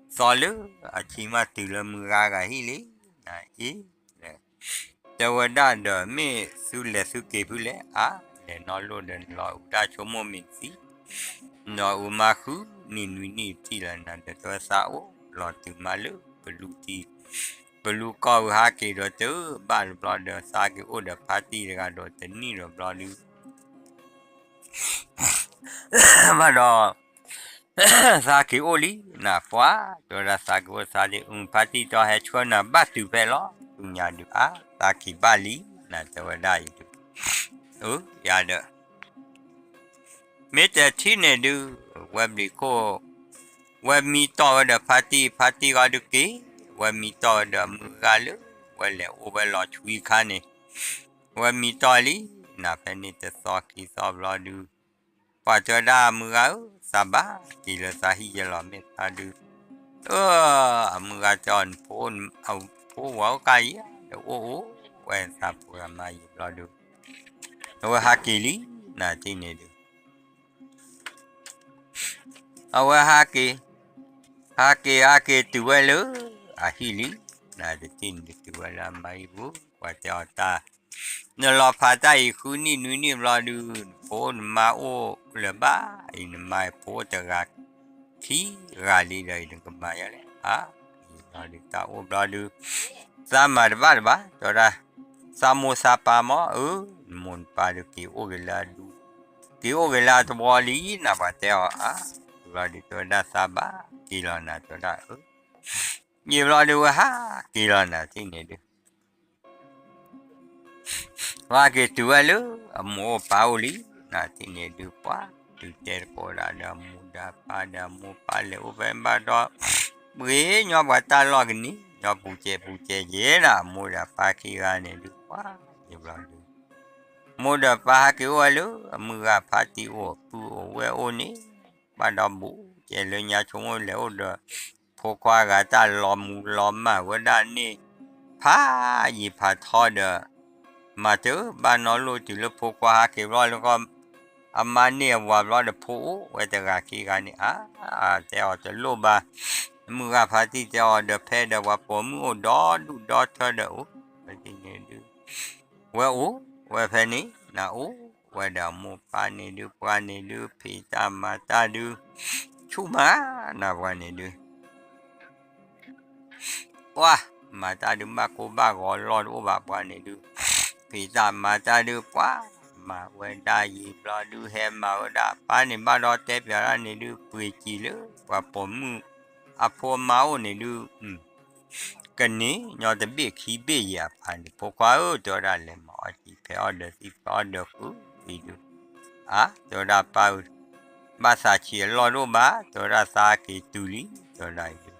သီလၢအဆံမးတုၤလၢမုၢ်ဂၤဂၤဟံၣ်လံ, နၤအံၤ တဲဝဲဒၣ်ဒီးမ့ၢ်သုလဲၤသုက့ၤဖုလဲၣ်, အါ လဲၤနီၢ်လိၣ်ဒီးနလီၤအုးတၢ်ဆိကမိၣ်မ့ၢ်တသံ, နလီၤအုးမါဃုနံၣ်နွံနံၣ်တထံၣ်လၢၤနၤ ဒီးတဲဝဲသးအိၣ်လီၤတုၤမးလၢ ပလူၤတံၢ်, ပလူၤကီၢ်ဝံၤဟးက့ၤဒီးတုၤဘၣ်တဘျီဒီး သးက့ၤအိၣ်ဒီးဖါတံၢ်တဂၤဒီးတနံၣ်ဒီးဘျီဒုး ဘၣ်ဒီး သးက့ၤအိၣ်လံ နၤပှၤ, တဲဝဲဒၣ်သးက့ၤအိၣ်သးလံ အုဖါတံၢ်တီဟဲဆှၢနၤဘၣ်တုၤဖဲလီၤ ဆူညါဒုးအါ သးက့ၤဘၣ်လံ နၤတဲဝဲဒၣ်အံၤဒုး, အၢ ယၤဒီး မ့ၢ်တထံၣ်န့ၣ်ဒုး ဝဲဘျံးခိၣ် ဝဲမံတီၢ်ဝဲဒီးဖါတံၢ် ဖါတံၢ်ဂီၢ်ဒုးက့ၤ, ဝဲမံတီၢ်ဝဲဒီးမုၢ်ဂၤလၢ ဝဲလဲၤအိၣ်ဝဲလီၤဆွံခါန့ၣ်, ဝဲမံတီၢ်လံ နၤဖဲန့ၣ်တသီခံသီဘျီဒုး, ပှၤတဲဝဲဒၣ်မုၢ်ဂၤဧၢ သးဘၣ်က့ၤလၢသးဟံၣ်ယဲလီၤ မ့ၢ်သးဒုး, အၢ အမုၢ်ဂၤတဲအီၤ နဖိ အဖိဝၤအိၣ်ကါယံၤ ဒီးအိၣ်အိၣ်ဝဲသးဖိဂၤမါယံၤဘျီဒုး, အဝဲဟးက့ၤလံ နၤတထံၣ်န့ၣ်ဒုး အဝဲဟးက့ၤ, ဟးက့ၤဟးက့ၤတုၤဝဲလၢ အဟံၣ်လံ, နၤတထံၣ်န့ၣ်ဒုးတုၤဝဲလၢအမါဟံၣ်ပူၤ, ပှၤတဲအီၤတၢ်, နလီၤဖးတၢ်အံၤဃုနံၣ်နွံနံၣ်ဘျီဒုး နဖိနမါအိၣ်လၢၤဘၣ်အံၤ နမါအဖိတဂၤ ခံဂၤလံဒီးအံၤ နကမၤယၤလဲၣ်, အါ, အံၤဘျီဒုးတၢ်အိၣ်ဘျီဒုး, သးမၤတဘၣ်တဘၣ် တဲဝဲဒၣ်, သးမိၢ်သးပၢ်မ့ၢ် အၢ, နမိၢ်နပၢ်ဒုးက့ၤအိၣ်က့ၤလၢအဒူ, က့ၤအိၣ်က့ၤလၢအတဝီလံ နၤပှၤတဲအီၤ အါ, ယံာ်ဘျီဒုးတဲဝဲဒၣ်သးဘၣ်က့ၤလီၤနၤ တဲဝဲဒၣ် အၢ, ယံာ်ဘျီဒုးဝဲဟးက့ၤလီၤနၤတထံၣ်န့ၣ်ဒုး ပှၤက့ၤတုၤဝဲလၢ အမိၢ်အိၣ်ပၢ်အိၣ်လံ, နၤတထံၣ်န့ၣ်ဒုး ပှၤတုၤတဲတကိးဒၣ်ဒီးအမိၢ်ဒီးအပၢ်ဒီးအမိၢ်ပၢ်လဲၤအိၣ်ဖဲဘၣ်ဒီး, ပှ့ၤညီပှၤတၢ်လီၢ်ကနံၤ, ညီပူၤစဲးပူၤစဲးယဲနၤ အမိၢ်ဒီးအပၢ်ခံဂၤန့ၣ်ဒုး ပှၤယံာ်ဘျီဒုး, မိၢ်ဒီးပၢ်ဟဲက့ၤအိၣ်ဝဲလၢ အမုၢ်ဂၤဖါတံၢ်အိၣ် ပုၢ်အိၣ်ဝဲၢ်အိၣ်န့ၣ်, ဘၣ်ဒီးဘူးကဲလၢညါဆိကမိၣ်လဲၤအိၣ်ဒီး ဖိခွါဂၤတၢ်လီၤမူၤလီၤမၢ်ဝဲဒၣ်န့ၣ်, ဖးယံာ်ဖးထီဒီး, မၤတဘၣ်နီတဘျီတုၤလၢဖိခွါဟဲက့ၤဘျီလၢကီၢ်, အမါန့ၢ်အဝၤဘျီဒီးဖိအိၣ်ဝဲတဂၤခံဂၤန့ၣ် အါ, တဲအီၤတလိၣ်ဘၣ်, မုၢ်ဂၤဖါတံၢ်တဲအီၤဒီးဖဲဒီးပှၤပိာ်မုၣ်အိၣ်ဒီဒူၣ်ဒီထၢဒီးအိၣ်, ဝဲန့ၣ်ဒုး ဝဲအိၣ်ဝဲဖဲန့ၣ် နအိၣ်ဝဲဒီးအမိၢ်ပၢ်န့ၣ်ဒုး ပှၤန့ၣ်ဒုး ဖံးတၢ်မၤတၢ်ဒုး ဆူၣ်မး နပှၤန့ၣ်ဒုး ပှၤမၤတၢ်ဒုး ဘၣ်ကိၢ်ဘၣ်ဂီၤလီၢ်တအိၣ်ဘၣ် ပှၤန့ၣ်ဒုး ဖံးတၢ်မၤတၢ်ဒုး ပှၤမၤဝဲဒၣ်ယံာ်ဘျီဒုး ဟဲမၤဝဲဒၣ် ပၢ်န့ၣ်ဘၣ်ဒီးတဲပၠးဒၣ်န့ၣ်ဒုး ပှ့ၤစံးလၢ ပှၤပိာ်မုၣ်အဖိအမါအိၣ်န့ၣ်ဒုး ကန့ၢ်ညီတဘ့ၣ်ခံဘ့ၣ်ယဲၢ်အပၢ်န့ၣ် ဖိခွါဧၢ တဲဝဲဒၣ် လဲၤမၤအီၣ်စံာ်ဖဲအီၣ်ဒီးသံၣ်ဖဲအီၣ်ဒီးဃုာ်အံၤဒုး, အါ တဲဝဲဒၣ်ပၢ်ဧၢ, ဘၣ်သးဆံးအလီၢ်တအိၣ်ဘၣ် တဲဝဲဒၣ် သးက့ၤတုၤလံ တဲဝဲဒၣ်အံၤဒုး,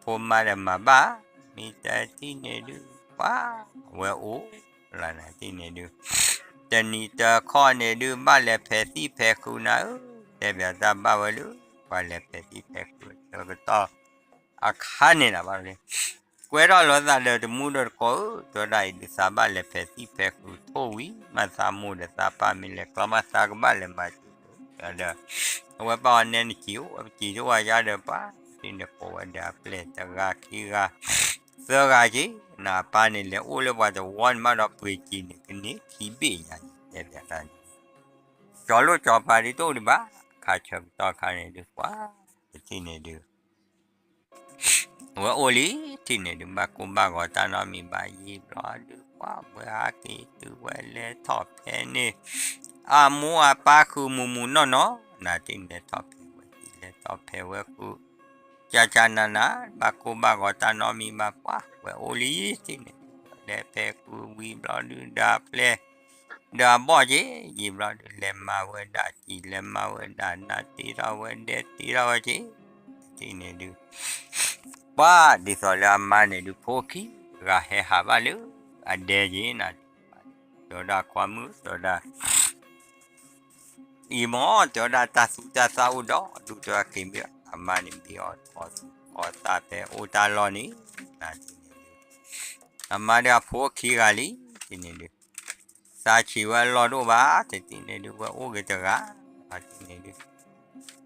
ဖိမါဒီးမၤဘၣ်, မ့ၢ်တထံၣ်န့ၣ်ဒုး ပှၤ ဝဲအိၣ်လီၤနၤထံၣ်န့ၣ်ဒုး, တနံၤတခီန့ၣ်ဒုး ဘၣ်လဲၤဖဲးသံၣ်ဖဲးဃုာ်နၤဧၢ, တဲပၠးတၢ်ဘၣ်ဝဲလၢ ပှၤလဲၤဖဲးသံၣ်ဖဲးဃုာ်တကတီၢ် အခါန့ၣ်လီၤဘၣ်, ကွဲထီၣ်လိာ်သးဒီးတမူဒီးတကိးဧၢ, တဲဝဲဒၣ်အံၤဒုး သးဘၣ်လဲၤဖဲးသံၣ်ဖဲးဃုာ်ထိၣ်ဝံၤ မ့ၢ်သးမိၢ်ဒီးသးပၢ်မ့ၢ်လဲၤကျီမး သးကဘၣ်လဲၤမၤစၢၤဒီး အဝဲပၢ်အီၤနဲနစံာ်အိၣ် ဝဲပစံာ်တအိၣ်ဝဲယါဒီးပှၤ, ဒ်န့ၣ်ကိးဝဲဒီးအပျဲၢ်တဂၤခံဂၤ သၢဂၤက့ၤ, နအပၢ်န့ၣ်လဲၤအိၣ်လၢပှၤတဝီန့ၣ်မးဒီးပှ့ၤစံာ်န့ၣ် ကန့ၢ်ခံဘ့ၣ်ညါန့ၣ် တဲပၠးတၢ်န့ၣ် ကၠီၤလိၣ်ကၠီၤပၤဒ်တအိၣ်ဒံးဘၣ်, ခါဆၢကတီၢ်ခါန့ၣ်ဒုး ပှၤ တထံၣ်န့ၣ်ဒုး ဝဲအိၣ်လံ ထံၣ်န့ၣ်ဒုး ဘၣ်ကိၢ်ဘၣ်ဂီၤတၢ်နီတမံၤဘၣ် ယံာ်ဘျီဒုး ပှၤဝဲဟးက့ၤတုၤဝဲလဲၤထီၣ်ဖဲန့ၣ် အမိၢ်အပၢ်ဃုာ်မုာ်မုာ်နီၢ်နီၢ် နၤထံၣ်န့ၣ်လဲၤထီၣ်ဖဲးဝဲ ထံၣ်လဲၤထီၣ်ဖဲးဝဲဃုာ် ကၠၢ်ကၠၢ်နးနး ဘၣ်ကိၢ်ဘၣ်ဂီၤတၢ်နီတမံၤဘၣ် ပှၤဝဲအိၣ်လံ ထံၣ်န့ၣ်ဒုး လဲၤဖဲးဃုာ်ဝံၤဘျီဒုးဒီးအပျဲၢ် ဒီးအဘီၣ်က့ၤ ယံာ်ဘျီဒုး လဲၤမၤဝဲဒၣ်စံာ် လဲၤမၤဝဲဒၣ်နးတ့ထီၣ်ဝဲဒဲတ့ထီၣ်ဝဲက့ၤ ထံၣ်န့ၣ်ဒုး ပှၤဒ်သိးလၢအမါန့ၣ်ဒုး ဖိခံဂၤဟဲဟးဘၣ်လၢအဒဲက့ၤနၤ တဲဝဲဒၣ် ခွါမုၣ် တဲဝဲဒၣ် အံၤမ့ၢ် တဲဝဲဒၣ် တၢ်သူတၢ်သၣ်အိၣ်ဒီးဒူၣ်တဲဝဲက့ၤမ့ၢ် အမါန့ၣ်မ့ၢ်အီၣ်သီသူအီၣ်သၣ်ဖဲအိၣ်တၢ်လီၢ်န့ၣ် နၤထံၣ်န့ၣ်ဒုး အမါဒီးအဖိခံဂၤလံ ထံၣ်န့ၣ်ဒုး သးဆံးဝဲအလီၢ်တအိၣ်ဘၣ် တထံၣ်န့ၣ်ဒုး ဝဲအိၣ်က့ၤတဂၤ ထံၣ်န့ၣ်ဒုး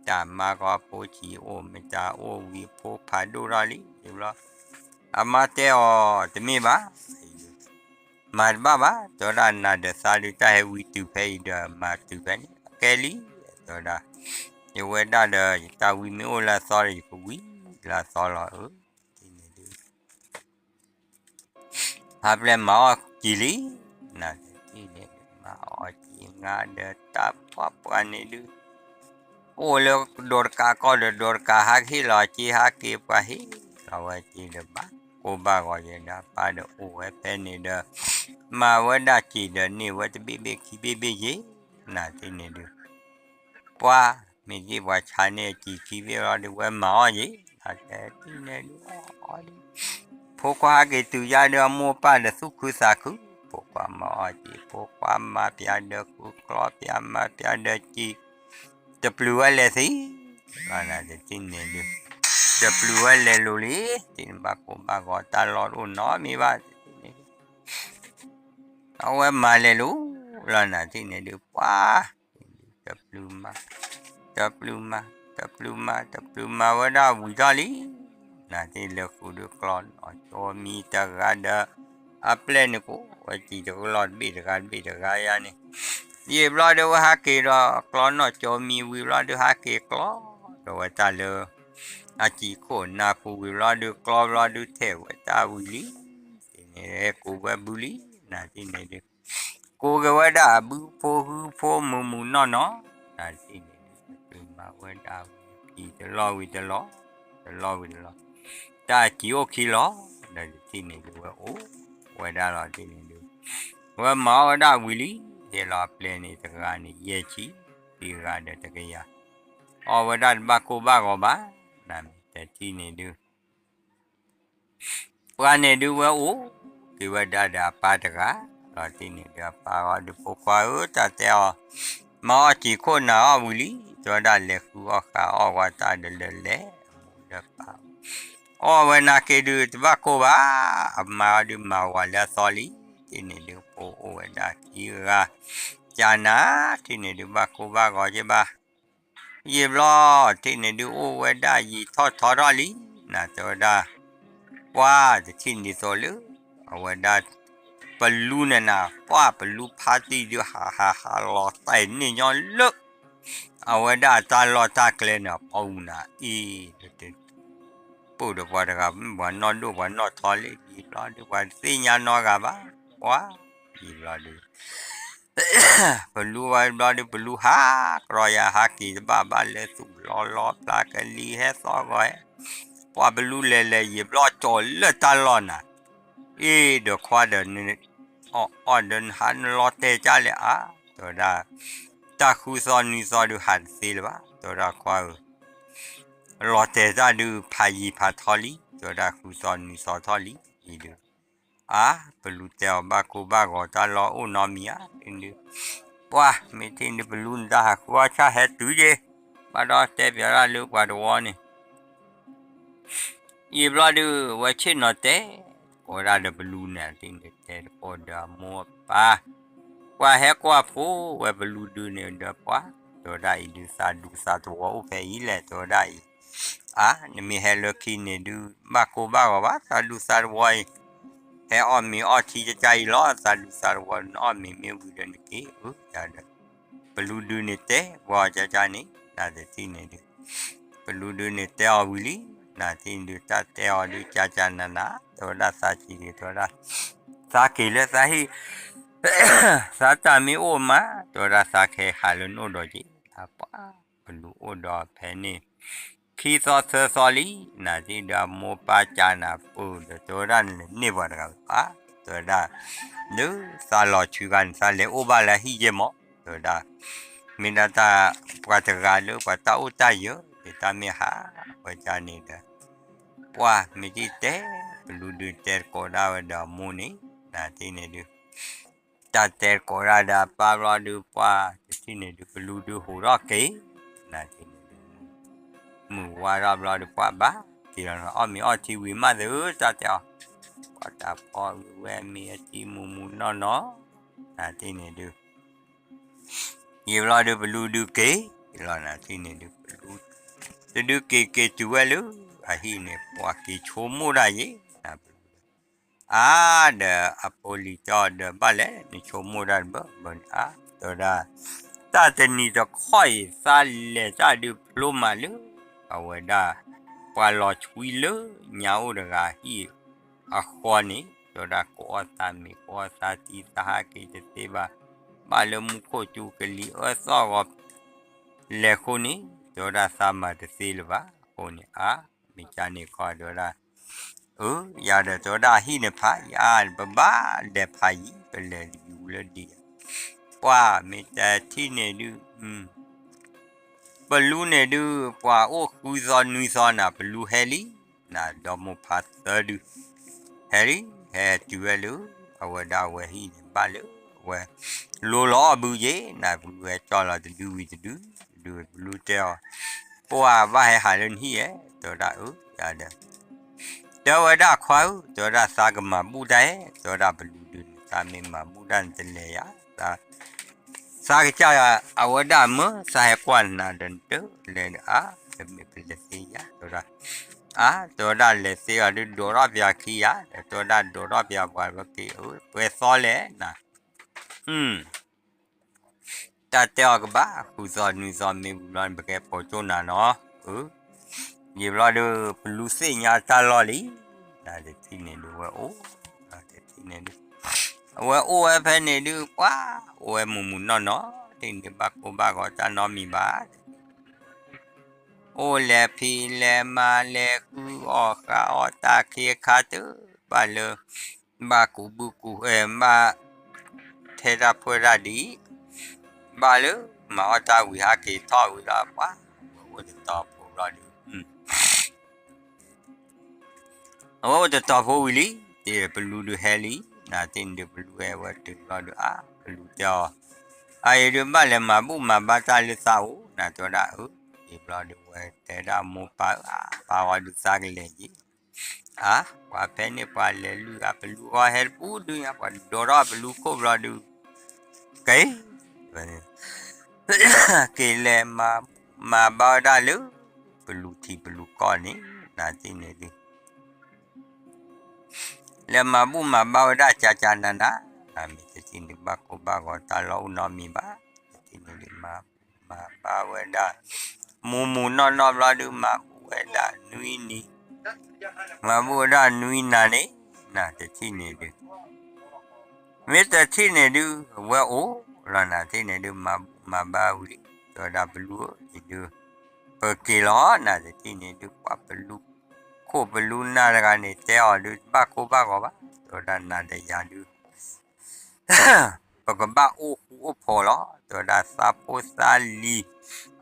တၢ်မါကီဖိဆံးအိၣ် မတၤအိၣ်ဝံၤဖိဖးဒိၣ်ထီၣ်လံ ယံာ်ဘျီ အမါတဲအီၤ တမ့ၢ်ဘၣ် မၤတဘၣ်ဘၣ် တဲဝဲဒၣ် နၤဒီးသးဒုး တၢ်ဟဲဝံတုၤဖဲအံၤဒီး မၤတုၤဖဲန့ၣ် အကဲလံ တဲဝဲဒၣ် ယဝဲဒၣ်ဒီး ယတၢ်ဝံမ့ၢ်အိၣ်လၢအသီဒီး ယကဝံလၢအသီလီၤဧၢ ထံၣ်န့ၣ်ဒုး ဟးပျဲၢ်မၤအီၣ်စံာ်လံ နၤထံၣ်န့ၣ်ဒုး မၤအီၣ်စံာ် ငါဒီးတၢ်ပှၢ်ပှၢ်န့ၣ်ဒုး အိၣ်လၢဒိးတကးကီၢ်ဒီးဒိးတကး ဟးကဟ့ၣ်လီၤစ့ ဟးက့ၤပှၤဟ့ၣ်လီၤဝဲစ့ဒီး ဘၣ်ကိၢ်ဘၣ်ဂီၤယဲဒီး ပၢ်ဒီးအိၣ်ဝဲဖဲန့ၣ်ဒီး မၤဝဲဒၣ်စံာ်ဒီးန့ၢ်ဝဲတဘ့ၣ်ဘ့ၣ်ခံဘ့ၣ်ဘ့ၣ်ယဲ နၤထံၣ်န့ၣ်ဒုး ပှၤမ့ၢ်ဒ်ပှၤဆါန့ၢ်အစံာ်ခံဘ့ၣ်လီၤဒုး ဝဲမၤအီၣ်ယဲ နၤထံၣ်န့ၣ်ဒုး အီၣ်အီၣ်လံ ဖိခွါဟးက့ၤတုၤယါဒီး အမိၢ်ပၢ်ဒီးသူၣ်ခုသးခု ဖိခွါမၤအီၣ်စံာ် ဖိခွါမၤပၠးဒီးဃုာ် ကျီပၠးမၤပၠးဒီးစံာ် တပျုၤဝဲလဲၤသံ နၤတထံၣ်န့ၣ်ဒုး တပျုၤဝဲလဲၤလိၤလံ ထံၣ်န့ၣ်ဘၣ်ကိၢ်ဘၣ်ဂီၤတၢ်လီၢ်တအိၣ်နီတမံၤဘၣ် တထံၣ်န့ၣ်ဒုး အဝဲမၤလဲၤလိၤလီၤ နၤထံၣ်န့ၣ်ဒုး ပှၤ တပျုၤမၤ တပျုၤမၤ တပျုၤမၤ တပျုၤမၤဝဲဒၣ်ဝံၤထီၣ်လံ နၤထံၣ်လဲၤဃုာ်ဒုးကျီနီၣ်ကၠိမံၤတဂၤဒီး အပျဲၢ်န့ၣ်ကိးဝဲစံာ်တကလီၢ် တဘ့ၣ်တဂၤတဘ့ၣ်တဂၤယါန့ၣ် ယံာ်ဘျီဒုးဝဲဟးက့ၤဒီးကျီနီၣ်ကၠိမံၤဝံၤဘျီဒုး ဟးက့ၤကျီဒီးဝဲတၢ်လၢ အစံာ်ခိၣ်နၢ်ပူၤဝံၤဘျီဒုး ကျီဘျီဒုးထဲးဝဲတၢ်ဝံၤလံ တထံၣ်န့ၣ် ကိးဝဲဘုလံ နၤထံၣ်န့ၣ်ဒုး ကိးက့ၤဝဲဒၣ်အဘုဖိဟုဖိမုာ်မုာ်နီၢ်နီၢ် နၤထံၣ်န့ၣ်ဒုး တပျုၤမၤဝဲဒၣ်ဝံၤ စံာ်တလီၢ်ဝံၤတလီၢ် တလီၢ်ဝံၤတလီၢ် တၢ်စံာ်အိၣ်ခံလီၤ ဒီးတထံၣ်န့ၣ်ဒုး ဝဲအိၣ်ဝဲဒၣ်လီၤ တထံၣ်န့ၣ်ဒုး ဝဲမၤအီၣ်ဝဲဒၣ်ဝံၤလံ ဟ့ၣ်လီၤအပျဲၢ်န့ၣ်တဂၤန့ၣ် ယဲၢ်ဆံ ခံဂၤဒီးတကယၤ အီၣ်ဝဲဒၣ်တဘၣ်ကိၢ်ဘၣ်ဂီၤဘၣ် နၤမ့ၢ်တထံၣ်န့ၣ်ဒုး ပှၤန့ၣ်ဒုးဝဲအိၣ်က့ၤဝဲဒၣ်ဒီးအပၢ်တဂၤ လီၤတံၢ်န့ၣ်ဒုးအပၢ်အီၤဒုး ဖိခွါဧၢ တၢ်တဲအီၤ မၤအီၣ်စံာ်ခိၣ်နၢ်အီၣ်ဝံၤလံ တဲဝဲဒၣ်လဲၤဃုအီၣ်ဃာ်အီၣ်ဝဲတၢ်ဒီးလၢလဲၤ အမိၢ်ဒီးပၢ် အီၣ်ဝဲနာ်က့ၤဒုးတဘၣ်ကိၢ်ဘၣ် အမါအီၤဒုးမၤဝၤလၢအသီလံ တထံၣ်န့ၣ်ဒုးဖိအိၣ်ဝဲဒၣ်ခံဂၤ ကနၤ တထံၣ်န့ၣ်ဒုးဘၣ်ကိၢ်ဘၣ်ဂီၤက့ၤဘၣ် ယံာ်ဘျီ တထံၣ်န့ၣ်ဒုးအိၣ်ဝဲဒၣ်ယံာ်ထီၣ်ထီထီၣ်လံ နၤတဲဝဲဒၣ် ပှၤတထံၣ်န့ၣ်သိးလၢ အဝဲဒၣ် ပလူနၤနၤ ပှၤပလူဖါတံၢ်ဒုးဟးဟးဟးလီၤတဲာ်န့ၢ်ညီလၢ အဝဲဒၣ်အတၢ်လီၢ်တၢ်ကျဲန့ၣ် အပူၤနၤအံၤ ပူၤဒီးပှၤတဂၤ ပှၤနီၢ်ဒိၣ်ပှၤနီၢ်ထီလံ ယံာ်ဘျီဒုး ပှၤတသ့ၣ်ညါနီတဂၤဘၣ် ပှၤ ယံာ်ဘျီဒုး ပလူဝဲဘျီဒုး ပလူဟးကြီယၤ ဟးက့ၤတဘၣ်ဘၣ်လၢသူၣ်လီၤလီၤ ဖျါကလံၤဟဲသီဂီၤဟဲ ပှၤပလူလဲၤလဲၤယံာ်ဘျီကၠီၤလၢတၢ်လီၢ်နၤ, အ့ၣ်ဒီးခွါဒီး အီၣ်အီၣ်ဒီးနဟးနလီၤတဲာ်ကၢ်လဲၣ်အါ, တဲဝဲဒၣ်, တၢ်ဃုသီနွံသီဒုးဟးတသ့လၢၤဘၣ်, တဲဝဲဒၣ်ခွါဧၢ လီၤတဲာ်တၢ်ဒုးဖးယံၤဖးထီလံ, တဲဝဲဒၣ်ဃုသီနွံသီထီၣ်လံ, အံၤဒုး, အါ, ပလူတဲအီၤဘၣ်ကိၢ်ဘၣ်ဂီၤတၢ်လီၢ်အိၣ်နီတမံၤဧါ, ဒုး, ပှၤမ့ၢ်ထံၣ်ဒုးပလူနတၢ်ဟးဃုအီၣ်ဆၣ်ဟဲတုၤက့ၤ, ဘၣ်ဒီးတဲပၠးဒၣ်လၢပှၤတဝီန့ၣ် ယံာ်ဘျီဒုး ဝဲဆ့ၣ်နီၤတဲ, ကိးဒၣ်ဒီးပလူန့ၣ် တဲတကိးဒီးအမိၢ်အပၢ်, ပှၤဟဲကွၢ်ဖိဝဲပလူဒုန့ၣ်ဒီးပှၤ, တဲဝဲဒၣ်အံၤဒုးသးဒူသးတဝီအိၣ်ဖဲအံၤလဲၣ် တဲဝဲဒၣ်အံၤ, အါ နမ့ၢ်ဟဲလၢခံန့ၣ်ဒုး ဘၣ်ကိၢ်ဘၣ်ဂီၤဘၣ် သးဒူသးတဝီအံၤ, ဟဲအီၣ်မ့ၤအီထံကကါအံၤလီၤ သးဒူသးတဝီ နအီၣ်မ့ၤမ့ၢ်ဝံၤဒီးနက့ၤဧၢ, ဒီး ပလူဒုန့ၣ်တဲဝဲအီၤကကန့ၣ် နတထံၣ်န့ၣ်ဒုး, ပလူဒုန့ၣ်တဲအီၤဝံၤလံ, နတထံၣ်န့ၣ်ဒုး တၢ်တဲအီၤဒုး ကကနၤနၤ တဲဝဲဒၣ်သးက့ၤဒုး တဲဝဲဒၣ်, သးက့ၤလၢသးဟံၣ်, သးတၢ်မ့ၢ်အိၣ်မး တဲဝဲဒၣ်သးကဟဲဟးလၢနအိၣ်ဒီးက့ၤ, ပှၤ ပလူအိၣ်ဒီးဖဲန့ၣ် ခံသီသၢသီလံ, နတထံၣ်ဒုးအမိၢ်ပၢ်ကနၤပၢၢ်ဒီး တဲဝဲဒၣ်နလဲၤန့ၢ်ပှၤတဂၤဧါ, တဲဝဲဒၣ်, လၢသးလီၤဆှုဂၤန့ၣ် သးလဲၤအိၣ်ဘၣ်လၢအဟံၣ်ယဲၢ်မး, တဲဝဲဒၣ်, မ့ၢ်ဒၣ်တၢ်ပှၤတဂၤလၢပှၤတၢ်အိၣ်တၢ်ယၢၤ မ့ၢ်တၢ်မ့ၢ်ဟး, ဝဲဒၣ်န့ၣ်ဒီး, ပှၤမ့ၢ်တထံၣ်တဲ, ပလူဒုးတဲတကိးဒၣ်ဝဲဒီးအမိၢ်န့ၣ်, နတထံၣ်န့ၣ်ဒုး တၢ်တဲတကိးဒၣ်ဒီးအပၢ်ဘျီဒုး ပှၤတထံၣ်န့ၣ်ဒုး ပလူဒုးဟူးထီၣ်က့ၤ, နတထံၣ်န့ၣ်ဒုး မုၢ်ဝါထီၣ်ဘျီဒုး ပှၤဘၣ်က့ၤလီၤ အီၣ်မ့ၤအီထံဝံၤမးသု တၢ်တဲအီၤ, ပှၤတၢ်ဖီဝံၤဝဲမ့ၤအထံမူးမူးနီၢ်နီၢ်, နတထံၣ်န့ၣ်ဒုး ယံာ်ဘျီဒုး ပလူဒုးက့ၤလီၤ နတထံၣ်န့ၣ်ဒုး ပလူ တဒုးက့ၤက့ၤတုၤဝဲလၢအဟံၣ်န့ၣ် ပှၤက့ၤဆိကမိၣ်ဒၣ်ယဲၢ်, ပလူ အါ ဒီးအဖိလံၤတဲအီၤဒီး ဘၣ်လဲၣ် နဆိကမိၣ်ဒၣ်တဘၣ်ဘၣ်န့ၣ် အါ တဲဝဲဒၣ်, တၢ်တနံၤတခီအံၤ သးလဲၤတၢ်ဒုးဖျိမးလၢ အဝဲဒၣ် ပှၤလီၤဆွံလၢညါအိၣ်တဂၤဟံၣ်အဃီန့ၣ် တဲဝဲဒၣ် ကအီၣ်သးမ့ၤ ကအီၣ်သးထံ သးဟးက့ၤတသ့ဘၣ်, ဘၣ်လၢမူခိၣ်ကၠူကလံၤအၢသီၣ်ဂီၤ လဲၤဃိန့ၣ် တဲဝဲဒၣ်သးမၤတသ့လၢၤဘၣ်အဃိန့ၣ် အါ မ့ၢ်ကန့ၣ်ခီ တဲဝဲဒၣ်, အၢ ယၤဒီးတဲဝဲဒၣ်ဟံၣ်န့ၣ်ဖးယံၤ ပဘၣ်လဲၤဖးယံၤ ပလဲၤယူၤလၢဒ်ယၤ, ပှၤမ့ၢ်တထံၣ်န့ၣ်ဒုး ပလူန့ၣ်ဒုး ပှၤအိၣ်ဃုသီနွံသီနၤ ပလူဟဲလံ, နဒီမိၢ်ဖးသၢဒုး ဟဲလံ, ဟဲတုၤဝဲလၢ အဝဲဒၣ်အဝဲဟံၣ်န့ၣ် ဘၣ်လၢအဝဲ လိၤလီၤအီၣ်ဘုယ့ၤ နပလူဟဲကၠီလီၤတဒုဝံၤတဒု, တဒုပလူတဲအီၤ, ပှၤဘၣ်ဟဲဟးလၢနဟံၣ်ဧါ, တဲဝဲဒၣ်အၢ ယၤဒီး တဲဝဲဒၣ်ခွါဧၢ, တဲဝဲဒၣ်သးကမၤဘူၣ်တၢ်ဧါ, တဲဝဲဒၣ်ပလူဒုးန့ၣ် သးမ့ၢ်မၤဘူၣ်တၢ်န့ၣ်တလဲၤယၤ, သး သးကစၢ်ယၤအဝဲဒၣ်မၢ သးဟဲကွၢ်နၤဒီးနတလဲၤဒီးအါ, တမ့ၢ်ပလဲၤသ့ယၤ တဲဝဲဒၣ်, အါ တဲဝဲဒၣ်လဲၤသ့အီၤဒုးဒိးထီၣ်ပၠးခံယၤ, ဒီးတဲဝဲဒၣ်ဒိးထီၣ်ပၠးပှၤဘၣ်က့ၤအၢ ပှဲၤသီလဲၣ်နၤ တၢ်တဲအီၤကဘၣ် ဃုသီနွံသီမ့ၢ်ဝံၤဘျီန့ၣ် ပကဲပိာ်ကၠိၣ်နၤနီၤ, အၢ ယံာ်ဘျီဒုး ပလူသ့ၣ်ညါတၢ်လီၢ်လံ, နတထံၣ်န့ၣ်ဒုးဝဲအိၣ်, နတထံၣ်န့ၣ်ဒုး အဝဲအိၣ်ဝဲဖဲန့ၣ်ဒုး ပှၤအိၣ်ဝဲမုၢ်မုၢ်နီၢ်နီၢ်, တထံၣ်န့ၣ်ဘၣ်ကိၢ်ဘၣ်ဂီၤတၢ်နီတမံၤဘၣ် အိၣ်လဲၤဖံးလဲၤမၤလဲၤဃုအီၣ်ဃုအီၣ်တၢ်ခ့အခါတဘၣ်လၢ ဘၣ်ကူးဘုကူး ဘၣ်ထဲတၢ်ဖှဲၣ်တၢ်ဒ်အံၤ, ဘၣ်လၢမၤအီၣ်တၢ်ဝံၤဟးက့ၤထီၣ်ဝံၤလီၤ ပှၤ ဝဲအိၣ်တတီၤဖိဘျီဒုး အဝဲအိၣ်တတီၤဖိဝံၤလံ, တ့ၢ်ပလူဒုးဟဲလံ, နတထံၣ်န့ၣ်ဒုးပလူဟဲဝဲတုၤဘျီဒုး အါ ပလူတဲအီၤ, အအံၤဒုးဘၣ်လဲၤမၤဘူၣ်မၤဘါတၢ်လၢသးအိၣ် နတဲဝဲဒၣ်အၢ, အံၤဘျီဒုးဝဲတဲဒၣ်မိၢ်ပၢ်ဧၢ အါ ပၢ်ဂီၤဒုးသးကလဲၤယံၤ, အါ ပှၤဖဲန့ၣ်ပှၤလဲၤလုၢ်အါ ပလူဂီၤဟဲတပူၤဒုးညါ ပှၤဒိးထီၣ်ပလူခိၣ်ဘျီဒုး က့ၤ က့ၤလဲၤမၤဘူၣ်မၤဘါဝဲဒၣ်လၢ ပလူထံပလူကီၢ်န့ၣ် နတထံၣ်န့ၣ်ဒုး လဲၤမၤဘူၣ်မၤဘါဝဲဒၣ်ကကနၤနၤ, နမ့ၢ်တထံၣ်န့ၣ်ဘၣ်ကိၢ်ဘၣ်ဂီၤတၢ်လီၢ်အိၣ်နီတမံၤဘၣ်, တထံၣ်န့ၣ်ဒုးမၤဘူၣ်မၤဘါဝဲဒၣ် မုၢ်မုၢ်နီၢ်နီၢ်ဘျီဒုး မၤဘူၣ်ဝဲဒၣ်နွံနံၤ, မၤဘူၣ်ဝဲဒၣ်နွံနၤန့ၣ် နတထံၣ်န့ၣ်ဒုး မ့ၢ်တထံၣ်န့ၣ်ဒုး အဝဲအိၣ်လီၤ နတထံၣ်န့ၣ်ဒုး မၤဘူၣ်မၤဘါဝံၤလံ, တဲဝဲဒၣ်ပလူဧၢ အံၤဒုး ပက့ၤလီၤ နတထံၣ်န့ၣ်ဒုး ပှၤပလူ ကိး ခိၣ်ပလူနၢ်တဂၤန့ၣ် တဲအီၤဒုး တဘၣ်ကိၢ်ဘၣ်ဂီၤဘၣ်, တဲဝဲဒၣ် နၤဒီးယၤဒုး ပကဘၣ်အိၣ်ဃူအိၣ်ဖိးလီၤ, တဲဝဲဒၣ် သးဖိသးလံၤ သးအိၣ်တၢ်အံၤ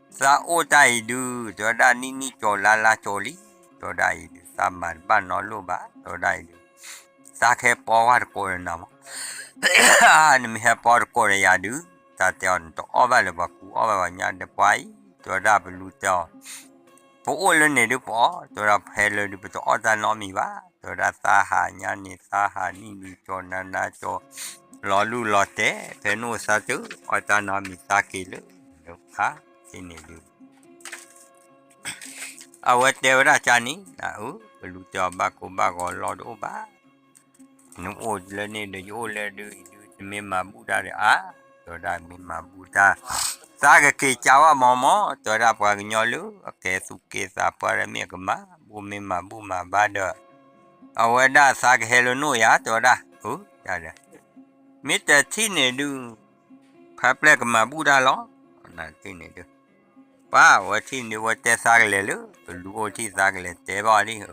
ဒုး တဲဝဲဒၣ် နံၣ်နံၣ်ကၠီၤလါလါကၠီၤလံ, တဲဝဲဒၣ်အံၤဒုး သးမၤတဘၣ်နီတလိၣ်ဘၣ်, တဲဝဲဒၣ်အံၤဒုး သးကဟဲပီဝဲတကိးဒီးနၤမး, နမ့ၢ်ဟဲပီတကိးဒီးယၤဒုး တၢ်တဲအီၤ နတအီၣ်ဘၣ်လၢပှၤကူအီၣ်ဘၣ်ပှၤညါဒီးပှၤအံၤ, တဲဝဲဒၣ် ပလူတဲအီၤ ပအိၣ်လၢန့ၣ်ဒုးပအီၣ်, တဲဝဲဒၣ် ဖဲလၢဒုး ပတအီၣ်တၢ်နီတမံၤဘၣ်, တဲဝဲဒၣ် သးဟးညါန့ၣ် သးဟးနံၣ်နံၣ်ကၠီၤနၤနၤကၠီၤ လီၤလူၢ်လီၤတဲာ်, ဖဲနအိၣ်သးတအီၣ်တၢ်နီတမံၤ သးက့ၤလၢ ဖးတထံၣ်န့ၣ်ဒုး အဝဲတဲဝဲဒၣ်ကန့ၣ် နအၢ ပလူတဲအီၤ ဘၣ်ကိၢ်ဘၣ်ဂီၤလီၢ်တအိၣ်ဘၣ်, နအိၣ်လၢန့ၣ်ဒီး ယအိၣ်လၢဒုးအံၤဒုး နမ့ၢ်မၤဘူၣ်တၢ်ဒီးအါ, တဲဝဲဒၣ် မ့ၢ်မၤဘူၣ်တၢ် သးကက့ၤကးဝဲမီၤမီၤ, တဲဝဲဒၣ် ပှၤကညီလၢအကဲသူၣ်က့သးပှၢ်ဒီး မ့ၢ်အကမၤဘူၣ် မ့ၢ်မၤဘူၣ်မၤဘါဒီး အဝဲဒၣ်သးကဟဲလၢနအိၣ်ယၤ, တဲဝဲဒၣ် အၢ ယၤဒီး မ့ၢ်တထံၣ်န့ၣ်ဒုး ဖါပျဲၢ်ကမၤဘူၣ်တၢ်လီၤ, နထံၣ်န့ၣ်ဒုး ပှၤဝဲထံၣ်န့ၣ် ဝဲတဲသးကလဲၤလၢ ပလူအိၣ်ထံၣ်သးကလဲၤတဲဘၣ်အီၤဒ် အၢ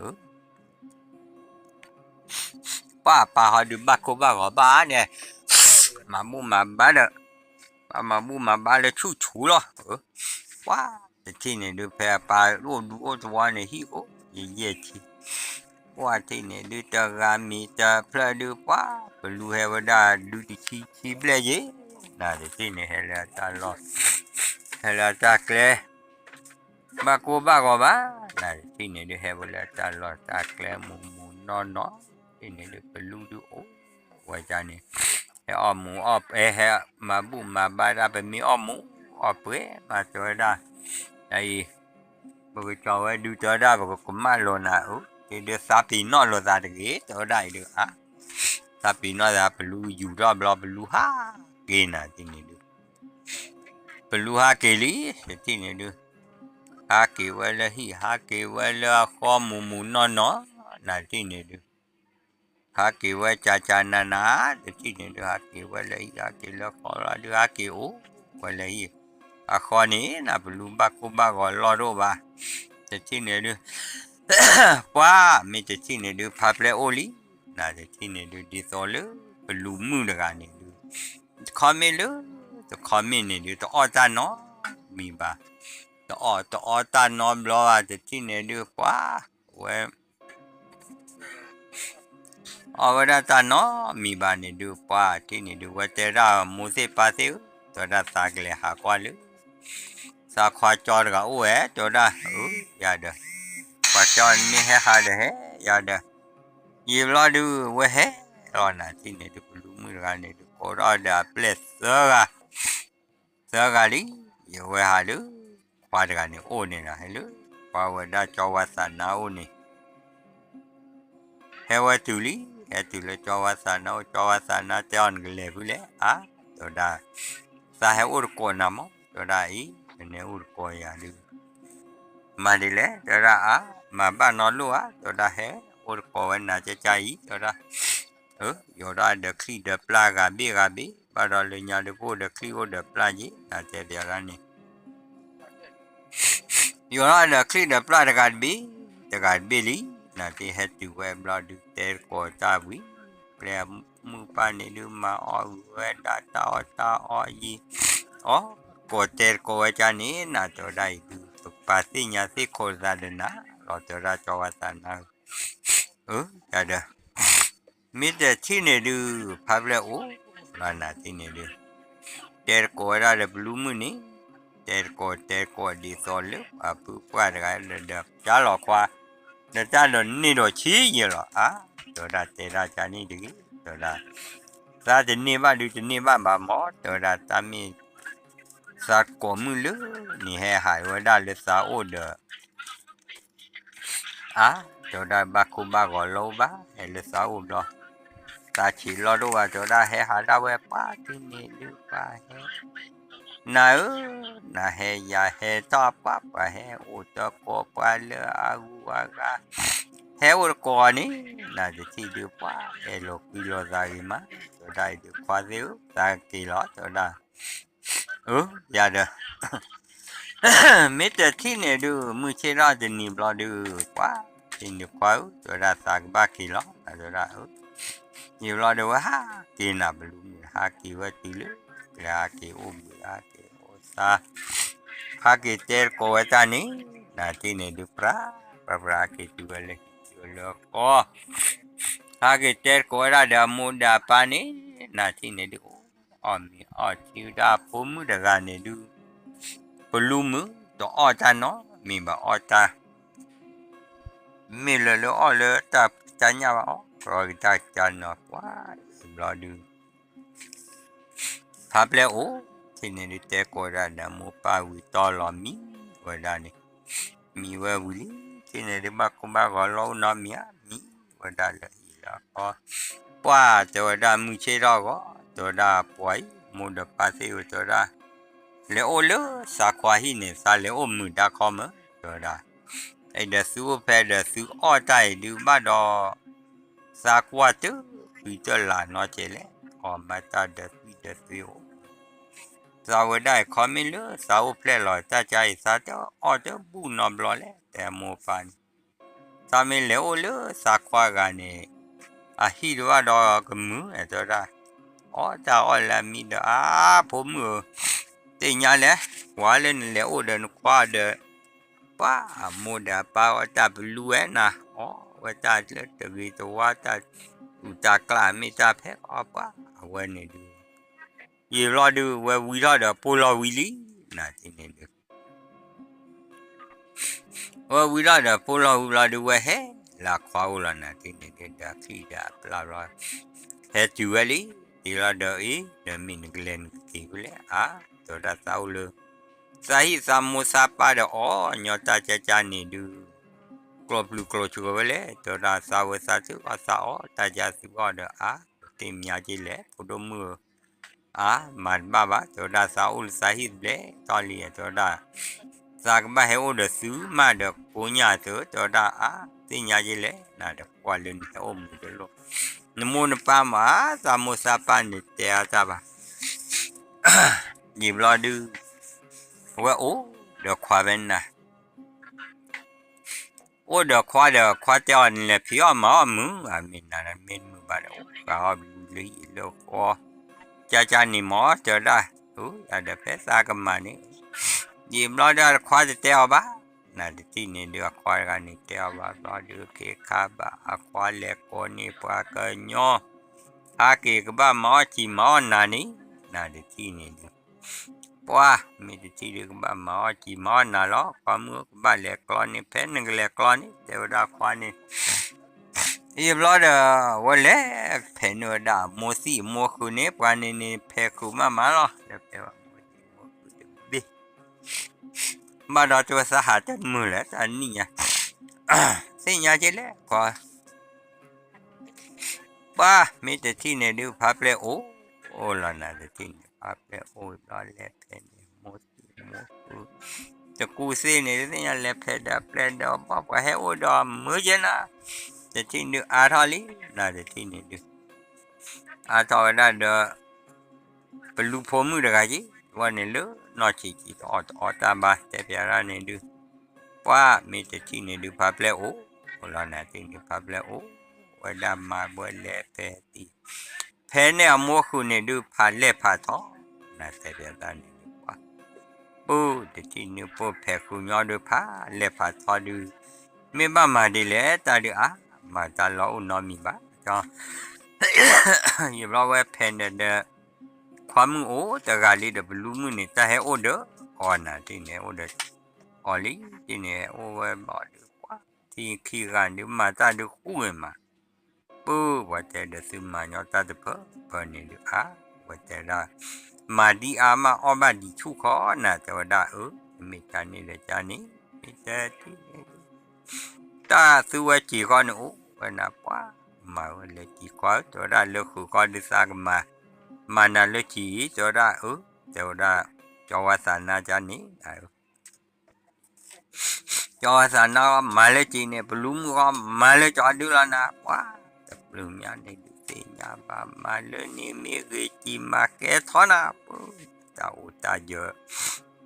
ပှၤပၢ်ဟီဒုးဘၣ်ကိၢ်ဘၣ်ဂီၤဘၣ်န့ၣ်, မၤဘူၣ်မၤဘါဒီး, ပှၤမၤဘူၣ်မၤဘါလၢဆူၣ်ဆူၣ်လီၤ, ပှၤတထံၣ်န့ၣ်ဒုး ဖဲအပၢ်အိၣ်ဒူအိၣ်သဝီန့ၣ် ဟံၣ်အိၣ် ယယဲၢ်ဆံ, ပှၤထံၣ်န့ၣ်ဒုး တဂၤမံၤတဖျၢၣ်ဒုး ပှၤပလူဟဲဝဲဒၣ်ဒုးတဆံဆံဘျဲၣ်ယဲၢ်, နတထံၣ်န့ၣ် ဟဲလၢအတၢ်လီၢ်, ဟဲလၢအတၢ်ကျဲ ဘၣ်ကိၢ်ဘၣ်ဂီၤဘၣ်, နတထံၣ်န့ၣ်ဒုး ဟဲဝဲလၢတၢ်လီၢ်တၢ်ကျဲမူးမူးနီၢ်နီၢ်, ထံၣ်န့ၣ်ဒုး ပလူဒုးအိၣ်ဝဲဒၣ်န့ၣ်, ဟဲအီၣ်မူးအီၣ်ပှဲၤ ဟဲမၤဘူၣ်မၤဘါဒၣ် ပမ့ၢ်အီၣ်မူးအီၣ်ပှဲၤမး တဲဝဲဒၣ်, အံၤ ပကကၠီၤဝဲဒုး တဲဝဲဒၣ် ပကကမၣ်လိာ်နၤအၢ, ဒုးသးပ့ၤနီၣ်လိာ်သးတဂ့ၤ တဲဝဲဒၣ်အံၤဒုး, သးပ့ၤနီၣ်သး ပလူယူၤထီၣ်ဘျီ ပလူဟးက့ၤနၤထံၣ်န့ၣ်ဒုး ပလူဟးက့ၤလံ တထံၣ်န့ၣ်ဒုး, ဟးက့ၤဝဲလၢဟံၣ် ဟးက့ၤဝဲလၢအဃီမူးမူးနီၢ်နီၢ်, နတထံၣ်န့ၣ်ဒုး, ဟးက့ၤဝဲကၢ်ကၢ်နးနး, တထံၣ်န့ၣ်ဒုး ဟးက့ၤဝဲလၢဟံၣ် ဟးက့ၤလၢဃီလီၤဒုး ဟးက့ၤအိၣ်ဝဲလၢဟံၣ်, အဃီန့ၣ် နပလူဘၣ်ကိၢ်ဘၣ်ဂီၤလီၢ်တအိၣ်ဘၣ်, တထံၣ်န့ၣ်ဒုး ပှၤမ့ၢ်တထံၣ်န့ၣ်ဒုး ဖါပျဲၢ်အိၣ်လံ, နတထံၣ်န့ၣ်ဒုး ဒ်သိးလၢပလူမုၣ်တဂၤန့ၣ်ဒုး, တခီမ့ၢ်လၢ တခီမ့ၢ်န့ၣ်ဒုး တအီၣ်တၢ်နီတမံၤဘၣ်, တအီၣ်တအီတၢ်နီတဘျီဘၣ် တထံၣ်န့ၣ်ဒုး ပှၤဝဲ အီၣ်ဝဲဒၣ်တၢ်နီတမံၤဘၣ်န့ၣ်ဒုး ပှၤထံၣ်န့ၣ်ဒုး ဝဲတဲဒၣ် မိၢ်သ့ၣ်ပၢ်သ့ၣ်ဧၢ, တဲဝဲဒၣ် သးကလဲၤဟးကွၢ်လၢ သးခွါကၠီတဂၤအိၣ်ဝဲ, တဲဝဲဒၣ် အၢ ယၤဒီး ပှၤကၠီမ့ၢ်ဟဲဟးဒီးဟဲ ယၤဒီး ယံာ်ဘျီဒုး ဝဲဟဲလီၤ နၤထံၣ်န့ၣ်ဒုး ပလူမုၣ်တဂၤန့ၣ်ဒုး ကိးထီၣ်ဒီးအပျဲၢ်သၢဂၤ သၢဂၤလံ, ယဝဲဟးလၢ ခွါတဂၤန့ၣ်အိၣ်န့ၣ်လီၤ, ဟဲလၢ ခွါဝဲဒၣ်ကၠီဝါသးနါအိၣ်န့ၣ် ဟဲဝဲတုၤလံ, ဟဲတုၤလၢကၠီဝါသးနါအိၣ်, ကၠီဝါသးနါတဲအီၤ နကလဲၤဖုလဲၣ်, အါ, တဲဝဲဒၣ်, သးဟဲအိၣ်တကိးနၤမး, တဲဝဲဒၣ်အံၤ, နဟဲအိၣ်တကိးယၤဒုး မၤဒ်လဲၣ်, တဲဝဲဒၣ်အါ, မၤဘၣ်နီတလိၣ်ဧါ, တဲဝဲဒၣ်ဟဲအိၣ်တကိးဝဲနၤကကါအံၤ, တဲဝဲဒၣ်, ယိၤထီၣ်ဒီးချံၣ်ဒီးပျၢ်ဂၤဘ့ၣ်ဂၤဘ့ၣ်, ဘၣ်ဒီးလၢညါဒုးကအိၣ်ဒီးချံၣ်အိၣ်ဒီးပျၢ်က့ၤ, နၤတဲပျီဒၣ်န့ၣ် ယိၤထီၣ်ဒီးချံၣ်ဒီးပျၢ်တဂၤတဘ့ၣ်, တဂၤတဘ့ၣ်လံ, နၤတဟဲတုၤဝဲဘျီဒုး တဲတကိးတၢ်ဝံၤ, ပျဲမုၣ်ပၢ်န့ၣ်ဒုး မၤအီၣ်ဂုၤဝဲဒၣ်တၢ်အီၣ်တၢ်အီယံၤ, အီၣ်ကိးတဲတကိးဝဲကန့ၣ် နၤတဲဝဲဒၣ်အံၤဒုး ပကပာ်သ့ၣ်ညါသ့ၣ်ခိးသးဒီးနၤလီၤ တဲဝဲဒၣ်ကၠီဝါသးနါ အၢ ယၤဒီး မ့ၢ်တထံၣ်န့ၣ်ဒုး ဖါပျဲၢ်အိၣ်လီၤ နၤထံၣ်န့ၣ်ဒုး တဲတကိးဝဲဒၣ်ဒီးပလူမုၣ်န့ၣ် တဲတကိးတဲတကိးဒ်သိးလၢပှၤပုၢ်ပှၢ်တဂၤဒီး ပျါလီၤခွါ ဒီးတၢ်ဒီးန့ၢ်ဒီးဆံးယံာ်လီၤ အါ တဲဝဲဒၣ်တဲဒၣ်ကန့ၣ်တဂ့ၤ တဲဝဲဒၣ် သးတန့ၢ်ဘၣ်ဒုးတန့ၢ်ဘၣ်ဘၣ်မး တဲဝဲဒၣ်တၢ်မ့ၢ် သးကိးမုၣ်လၢန့ၣ်ဟဲဟးဝဲဒၣ်လၢသးအိၣ်ဒီး အါ တဲဝဲဒၣ်ဘၣ်ခိၣ်ဘၣ်ဂီၤလီၢ်အိၣ်ဘၣ် ဟဲလၢသးအိၣ်ဘျီ သးဆံးလီၢ်တအိၣ်ဘၣ် တဲဝဲဒၣ်ဟဲဟးဒၣ်ဝဲပှၤထံၣ်န့ၣ်ဒုးပှၤဟဲ နၤဧၢ နဟဲယၤဟဲထီၣ်ပှၤ ပှၤဟဲအိၣ်တကိးပှၤလၢအဂုၤအဂၤ ဟဲအိၣ်တကိးန့ၣ် နၤတထံၣ်ဒုးပှၤ အဲၣ်လိာ်ကွံလိာ်သးဂ့ၤမး တဲဝဲဒၣ်အံၤဒုးခွါသ့ၣ်ဧၢ သးက့ၤလီၤ တဲဝဲဒၣ် အၢ ယၤဒီး မ့ၢ်တထံၣ်န့ၣ်ဒုး မုၢ်ဆ့ၣ်ထီၣ်တနံၤဘျီဒုး ပှၤ တံၤနုၤခွါဧၢ, တဲဝဲဒၣ်သးကဘၣ်က့ၤလီၤ, တဲဝဲဒၣ်, ယံာ်ဘျီဒီးဝဲဟးက့ၤနၤ ပလူမုၣ် ဟးက့ၤဝဲတုၤလၢ ကျဲဟးက့ၤအိၣ်ဘှံးဟးက့ၤအိၣ်သါ, ဟးက့ၤတဲသကိးဝဲတၢ်န့ၣ်, နၤတထံၣ်န့ၣ်ဒုး ပြးပြးပြးဟးက့ၤတုၤဝဲလၢဟံၣ်လၢဃီ ဟးက့ၤတဲသကိးဝဲဒၣ်ဒီးအမိၢ်ဒီးအပၢ်န့ၣ်, နၤတထံၣ်န့ၣ်ဒုး အိၣ်အီၣ်မ့ၤအီၣ်ထံဝဲဒၣ်အဖိမုၣ်တဂၤန့ၣ်ဒုး, ပလူမုၣ်တအီၣ်တၢ်နီတမံၤဘၣ် အီၣ်တၢ် မ့ၢ်လၢလၢအီၣ်လၢတၢ်ဖံးတၢ်ညၣ်ဘၣ် အီၣ်ကရီကတၢၢ်ကတၢၢ်နီၤ ပှၤအံၤဘျီဒုး ဖးပျဲၢ်အိၣ်, ထံၣ်န့ၣ်ဒုးတဲကိးဝဲဒၣ်ဒီးမိၢ်ပၢ်ဝံၤတီလီၤမံဝဲဒၣ်န့ၣ်, မံဝဲဝံၤလံ, ထံၣ်န့ၣ်ဒုးဘၣ်ကိၢ်ဘၣ်ဂီၤလီၤအိၣ်နီတမံၤဧါ, မံဝဲဒၣ်လၢအံၤလၢအဃီ, ပှၤတဲဝဲဒၣ်မုၢ်ဆ့ၣ်ထီၣ်အဂီၢ်, တဲဝဲဒၣ်ပှၤအံၤ မိၢ်ဒီးပၢ်သ့ၣ်ဧၢ တဲဝဲဒၣ်, လဲၤအိၣ်လၢသးခွါဟံၣ်န့ၣ် သးလဲၤအိၣ်မုာ်ဒါခီမး, တဲဝဲဒၣ် အဲၣ်ဒိးသုအိၣ်ဖဲဒီးသုအီၣ်တၢ်အံၤဒုးဘၣ်ဒီး, သးကွၢ်တၢ်ဃံတၢ်လၤနီတစဲးလဲၣ်, အီၣ်မးတၢ်ဒီးသွံၣ်ဒီးသွ့အိၣ်, သးဝဲဒၣ်အံၤခီမ့ၢ်လၢသးအိၣ်ဖျဲၣ်လီၤတၢ်ကါအံၤ သးတအီၣ်တဘူၣ်နီတဘျီလဲၣ် တဲမိၢ်ပၢ်န့ၣ်, သးမ့ၢ်လဲၤအိၣ်လၢသးခွါဂၤန့ၣ်, အဟံၣ်တဘၣ်ဒီးကမုာ် တဲဝဲဒၣ်, အီၣ်တၢ်အီၣ်လၢအမံဒီး အါ ဖိမုၣ်ဧၢ, သ့ၣ်ညါလဲၣ်, ကွၢ်လၢနလဲၤအိၣ်ဒီးနခွါဒီး ပှၤအမိၢ်ဒီးအပၢ်အီၣ်တၢ်ပလူဝဲနၤ, အီၣ်ဝဲတၢ်လၢတဂ့ၤတဝါတၢ်, အုၣ်တၢ်ကျၢ်မ့ၢ်တၢ်ဖဲအီၣ်ပှၤအဝဲန့ၣ်ဒုး, ယံာ်ဘျီဒုး ဝဲဝံထီၣ်ဒီးပိၢ်လီၤဝံၤလံ, နၤတထံၣ်န့ၣ်ဒုး ဝဲဝံထီၣ်ဒီးပိၢ်လီၤဝံၤဘျီဒုး ဝဲဟဲလၢအခွါအိၣ်လီၤ နၤတထံၣ်န့ၣ်ဒုး ဒီးချံၣ်ဒီးအပျၢ်ဘျီ, ဟဲတုၤဝဲလံ, တုၤလီၤဒီးအံၤ ဒီးမ့ၢ်နကလဲၤနကက့ၤဝဲလဲၣ် အါ, တဲဝဲဒၣ်သးအိၣ်လၢ သးဟံၣ်သးမိၢ်သးပၢ်ဒီးအီၣ်ညီတၢ်ကၢကၢန့ၣ်ဒုး, ကျိးပျုၤကျိးစှၤဝဲလဲၣ်, တဲဝဲဒၣ်သးဝဲသးထုအီၣ်သးအီၣ်တၢ်ကၢသုအီၣ်ဒီးအါ, တသ့ၣ်မံၤက့လဲၣ် ဖိဒိၣ်မုၣ်ဧၢ အါ, မၤတဘၣ်ဘၣ်, တဲဝဲဒၣ်သးအိၣ်လၢသးဟံၣ်တဘျဲၣ်တီလံ, တဲဝဲဒၣ် သးကဘၣ်ဟဲအိၣ်ဒီးသုမးဒီးကိညၢ်သု, တဲဝဲဒၣ်အါ, သ့ၣ်ညါက့လဲၣ် နၤဒီးကွၢ်လၢနဟဲအိၣ်မုာ်တလိၣ်, နမိၢ်နပၢ်မး သးမိၢ်သးပၢ်န့ၣ်တဲအါတၢ်ဘၣ်, ယံာ်ဘျီဒုး ဝဲအိၣ်ဒီးခွါဖဲနၤ အိၣ်ဒီးခွါဒီးခွါတဲအီၤ နလဲၤဖံးအီၣ်မၤအီၣ်မုာ်, အမ့ၢ်နၤဒီးမ့ၢ်တမုာ်ဘၣ်ဒီး အိၣ်ဃာ်အီၣ်ဘျုးလၢဟံၣ်လၢဃီ, ကၢ်ကၢ်န့ၣ်မ့ၢ် တဲဝဲဒၣ်, အၢ ယၤဒီးဖဲသးကမၤန့ၣ်, ယံာ်ဘျီဒီးအခွါတတဲအီၤဘၣ်, နၤတထံၣ်န့ၣ်ဒုး အခွါတဂၤန့ၣ်တဲအီၤဘၣ်ဘျီဒုး ခ့ခါဘၣ် အခွါလဲၤကိးန့ၢ်ပှၤကညီ ဟးက့ၤကဘၣ်မၤအီၣ်စံာ်မၤအီၣ်နၤန့ၣ်, နၤတထံၣ်န့ၣ်ဒုး ပှၤမ့ၢ်တထံၣ်ဒုးကဘၣ်မၤအီၣ်စံာ်မၤအီၣ်နၤလီၤ, ခွါမုၣ်ကဘၣ်လဲၤကျီန့ၣ် ဖဲနကလဲၤကျီန့ၣ် တဲဝဲဒၣ်ခွါန့ၣ်, ယံာ်ဘျီဒီး ဝဲလဲၤဖဲးန့ၢ်ဝဲဒၣ်မိၢ်သံၣ်မိၢ်ဃုာ်န့ၣ် ပှၤန့ၣ်န့ၣ် ဖဲးဃုာ်မးမးလီၤ, ဒီးဖဲးဝဲမိၢ်သံၣ်မိၢ်ဃုာ်တဘ့ၣ် ဘၣ်ဒီးတဲဝဲသးဟးတမုာ်လဲၣ် တၢ်နံၣ်ညါ, သ့ၣ်ညါက့လဲၣ် ခွါ ပှၤမ့ၢ်တထံၣ်န့ၣ်ဒုး ဖးပျဲၢ်အိၣ်, အိၣ်လီၤနၤတထံၣ်န့ၣ် ဖးပျဲၢ်အိၣ်ဘျီလဲၤဖဲးန့ၢ်မိၢ်သံၣ်မိၢ်ဃုာ်, တကူသ့ၣ်န့ၣ် တသ့ၣ်ညါလဲၤဖဲးဒီးပျဲၢ်ဒီးဘီၣ် ပှၤဟဲအိၣ်ဒီးမုာ်က့နၤ, တထံၣ်ဒုးအါထီၣ်လံ, နၤတထံၣ်န့ၣ်ဒုး အါထီၣ်ဝဲဒၣ်ဒီး ပလူဖိမုၣ်တဂၤက့, ဝဲန့ၣ်လၢနီၢ်ဆံးဆံးတအီၣ်တအီတၢ်ဘၣ် တဲဖျါဒၣ်န့ၣ်ဒုး, ပှၤမ့ၢ်တထံၣ်န့ၣ်ဒုး ဖးပျဲၢ်အိၣ်, အိၣ်လီၤနၤတထံၣ်န့ၣ် ဖးပျဲၢ်အိၣ်, ဝဲဒၣ်မၤဘှဲလဲၤဖဲးသံ, ဖဲးန့ၢ်အမိၢ်ဃုာ်န့ၣ်ဒုး ဖးလဲၢ်ဖးထီ, နၤတဲဖျါဒၣ်န့ၣ်ဒုး ပှၤ ပူၤတထံၣ်န့ၣ် ပူၤဖဲးဃုာ်ညီဒုး ဖးလဲၢ်ဖးထီဒုး, မ့ၢ်ဘၣ်မၤဒ်လဲၣ် တၢ်ဒုးအါ, မၤတၢ်လီၤအိၣ်နီတမံၤဘၣ်, ယဘျီဝဲဖဲးန့ၣ်ဒီး ခွါမုၣ်အိၣ်တဂၤလံဒီး ပလူမုၣ်န့ၣ် တၢ်ဟဲအိၣ်ဒီးအီၤနၤတထံၣ်န့ၣ် အိၣ်ဒီးအီၤလံ, တထံၣ်န့ၣ် အိၣ်ဝဲဘျီဒုး ပှၤထံခံဂၤဒုး မၤတၢ်ဒုးဃူဂ့ၤမး, ပူၤ ပှၤတဲဒီးသုမၤညီတၢ်တဖၢပၢန့ၣ်ဒုးအါ, ဝဲတဲဒၣ် မၤဒ်အါမး အီၣ်ဘၣ်ဒံးဆူၣ်ခီနၤ တဲဝဲဒၣ်အၢ, မ့ၢ်တၢ်န့ၣ်ဒီးကန့ၣ်, မ့ၢ်တထံၣ်န့ၣ်ဒုး တၢ်သုဝဲစံာ်ဃီန့ၣ်အိၣ်ဝဲနၤပှၤ, မၤဝဲလဲၤစံာ်ခွါဧၢ, တဲဝဲဒၣ်လၢဃုာ်ဃီဒုးသးကမၤ, မၤနၤလၢစံာ်အံၤ တဲဝဲဒၣ်အၢ, တဲဝဲဒၣ် ကၠီဝါသးနါကန့ၣ် ကၠီဝါသးနါမၤလၢစံာ်န့ၣ် ပလူမုၣ်ဃီမၤလၢကၠီဒုလီၤနၤ ပှၤ, တပျုၤမးန့ၣ်ဒုးသ့ၣ်ညါဘၣ် မၤလၢန့ၣ်မ့ၢ်ဂ့ၤစံာ်မၤကဲထီၣ်နၤ ပှၤ, တၢ်အိၣ်တၢ်ယၢၤ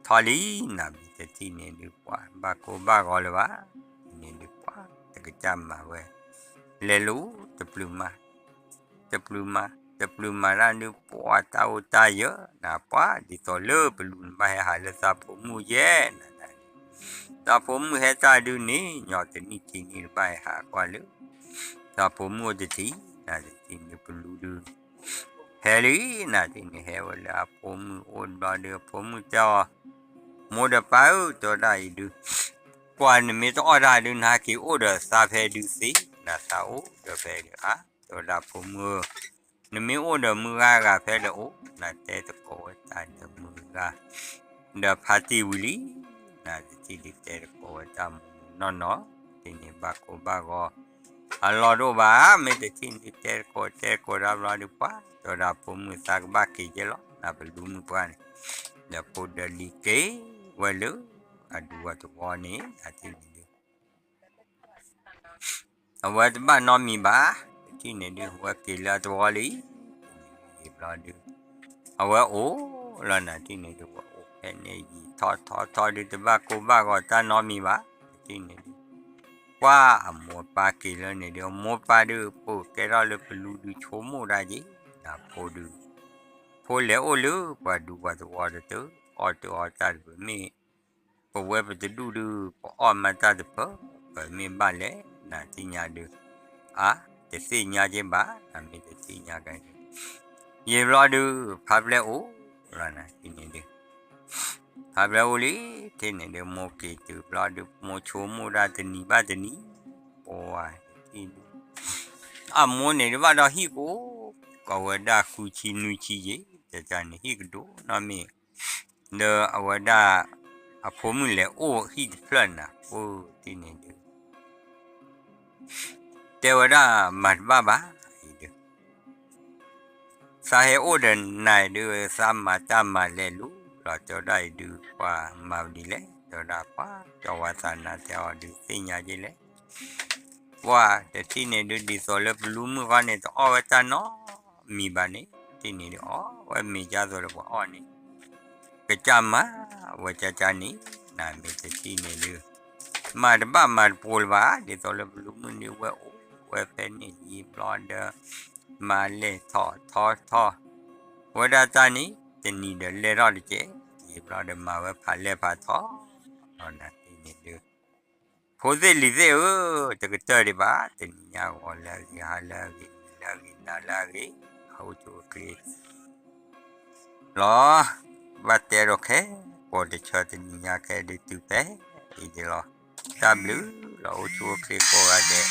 ထီၣ်လံနၤ မ့ၢ်တထံၣ်န့ၣ်ဒုးပှၤ ဘၣ်ကိၢ်ဘၣ်ဂီၤလၢၤဘၣ်, န့ၣ်ဒုးပှၤ တ ကစၢ်မၤဝဲ, လဲၤလူၤတပျုၤမၤ, တပျုၤမၤ, တပျုၤမၤတၢ်ဒုး ပှၤတၢ်အိၣ်တၢ်ယၢၤ နၤပှၤ ဒ်သိးလၢပလူၤနဘၣ်ဟဲဟးလၢသးဖိမုၣ်ယဲၢ် နၤနၤ, သးဖိမုၣ်ဟဲတၢ်ဒုးန့ၣ် ညီတနံၣ်ခံနံၣ်တဘၣ်ဟဲဟးကွၢ်လၢ သးဖိမုၣ်အိၣ်တထံး နၤတထံၣ်န့ၣ်ပလူၤဒုး ဟဲလံ နၤတထံၣ်န့ၣ် ဟဲဝဲလၢအဖိမုၣ်အိၣ်ဘျီဒုး အဖိမုၣ်တဲအီၤ, မိၢ်ဒီးပၢ်ဧၢ တဲဝဲဒၣ်အံၤဒုး, ကွၢ်နမ့ၢ်တအီၣ်တၢ်ဒုး နဟဲက့ၤအိၣ်ဒီးသးဖဲဒုးသ့ နၤသးအိၣ်ဒီးဖဲဒုးဧါ, တဲဝဲဒၣ်ဖိမုၣ်ဧၢ, နမ့ၢ်အိၣ်ဒီးမုၢ်ဂၤဂၤဖဲလဲၣ်အိၣ် နၤတဲသကိးဝဲတၢ်ဒီးမုၢ်ဂၤ ဒီးဖါတံၢ်ဝံၤလံ, နၤတထံၣ်ဒုးတဲသကိးဝဲတၢ်မူမူနီၢ်နီၢ်, တထံၣ်န့ၣ်ဘၣ်ကိၢ်ဘၣ်ဂီၤ အလီၢ်တအိၣ်ဘၣ် မ့ၢ်တထံၣ်န့ၣ်ဒုး တဲသကိးတဲသကိးတၢ်ဘျီဒုးပှၤ တဲဝဲဒၣ်ဖိမုၣ်သးကဘၣ်က့ၤကဲလီၤ နၤပလူၤမုၢ်ပှၢ်န့ၣ်, ဒီးဖိဒီးလံၤက့ၤဝဲလၢ အဒူဝီတဝီန့ၣ် နၤတထံၣ်န့ၣ်ဒုး အဝဲတဘၣ်နီတမံၤဘၣ်, တထံၣ်န့ၣ်ဒုး အဝဲက့ၤလၢအသဝီလံ, ယံာ်ဘျီဒုး အဝဲအိၣ်လီၤ နၤတထံၣ်န့ၣ်ဒုး ဝဲအိၣ်ဖဲန့ၣ်ယံာ်ထီၣ်ထီၣ်ထီၣ်ဒုး တဘၣ်ကိၢ်ဘၣ်ဂီၤတၢ်နီတမံၤဘၣ်, တထံၣ်န့ၣ်ဒုး ကွၢ်အမိၢ်ပၢ်က့ၤလၢန့ၣ်ဒုး အမိၢ်ပၢ်ဒုး ပကဲထီၣ်လၢပလူၤဒုးဆိကမိၣ်ဒၣ်က့ၤ, နၤဖိဒုး ဖိလဲၤအိၣ်လၢပှၤဒူပှၤသဝီတတၢၢ် အီၣ်တၢ်အီတၢ်တဖၢၣ်မ့ၢ် ပဝဲပတဒူၣ်ဒုး ပအီၣ်မးတၢ်တဖၢၣ် ပမ့ၢ်ဘၣ်လဲၣ် နၤသ့ၣ်ညါဒုး, အါ တသ့ၣ်ညါက့ၤဘၣ် နၤမ့ၢ်တသ့ၣ်ညါက့ၤ, ယံာ်ဘျီဒုး ဖါပျဲၢ်အိၣ်လီၤ နၤတထံၣ်န့ၣ်ဒုး ဖါပျဲၢ်အိၣ်လံ တထံၣ်န့ၣ်ဒုး မိၢ်က့ၤတုၤဘျီဒုး မိၢ်ဆိကမိၣ်ဒၣ်တနံၤဘၣ်တနံၤ, ပှၤတထံၣ်ဒုး အမိၢ်န့ၣ်ဒုးဘၣ်ဒီးဟံၣ်ကအိၣ် ကီးဝဲဒၣ်ဃုဆံနွံဆံယဲၢ် တၢ်န့ၣ်ဟံၣ်ကဒိၣ်နီတမံၤ, ဒီးအဝဲဒၣ် အဖိမုၣ်လဲၤအိၣ်ဟံၣ်တဖျၢၣ်နၤ အိၣ်တထံၣ်န့ၣ်ဒုး တဲဝဲဒၣ်မၤတဘၣ်ဘၣ် အံၤဒုး သးဟဲအိၣ်ဒီးနၤဒုး သးမၤတၢ်မၤလဲၤလူၤလီၤ တဲဝဲဒၣ်အံၤဒုး ပှၤမၤဝဲဒ်လဲၣ် တဲဝဲဒၣ်ပှၤ ကၠီဝါသးနါတဲအီၤဒုး သ့ၣ်ညါက့ၤလဲၣ် ပှၤတထံၣ်န့ၣ်ဒုး ဒ်သိးလၢပလူၤမုၢ်ဃီန့ၣ် တအီၣ်ဝဲတၢ်နီတမံၤဘၣ်န့ၣ် တထံၣ်န့ၣ်ဒုး အီၣ်ဝဲမ့ၤကၢ်သိးဒီးပှၤအီၣ်န့ၣ် ကစၢ်မၤဝဲကၢ်ကၢ်န့ၣ် နၤမ့ၢ်တထံၣ်န့ၣ်ဒုး မၤတဘၣ်မၤတပိၤလၢၤဘၣ် ဒ်သိးလၢပလူၤမုၢ်န့ၣ် ဝဲအိၣ်ဝဲဖဲန့ၣ်ယံာ်ဘျီဒီး မၤလဲၢ်ထီၣ်ထီထီၣ် ဝဲဒၣ်တၢ်န့ၣ် တနံၤဒီးလဲၢ်ထီၣ်တကဲး ယံာ်ဘျီဒီးမၤဝဲဖးလဲၢ်ဖးထီၣ် နၤတထံၣ်န့ၣ်ဒုး ဖိသ့ၣ်လံၤသ့ၣ်ဧၢ တကတၢၢ်ဒံးဘၣ် တနံၤညါဂီၤလၢအဂ့ၤ ဟါလၢအဂ့ၤ နံၤလၢအဂ့ၤ နၤလၢအဂ့ၤ အအိၣ်ဆူၣ်အိၣ်ချ့ လီၤ. ဘၣ်တဲဒီးခဲ ကိးတဆၢတနံၤညါခဲဒုးတုၤဖဲအံၤဒံးလီၤ. တၢ်ဘျုးလီၤအိၣ်ဆူၣ်အိၣ်ချ့ကိးဂၤဒဲး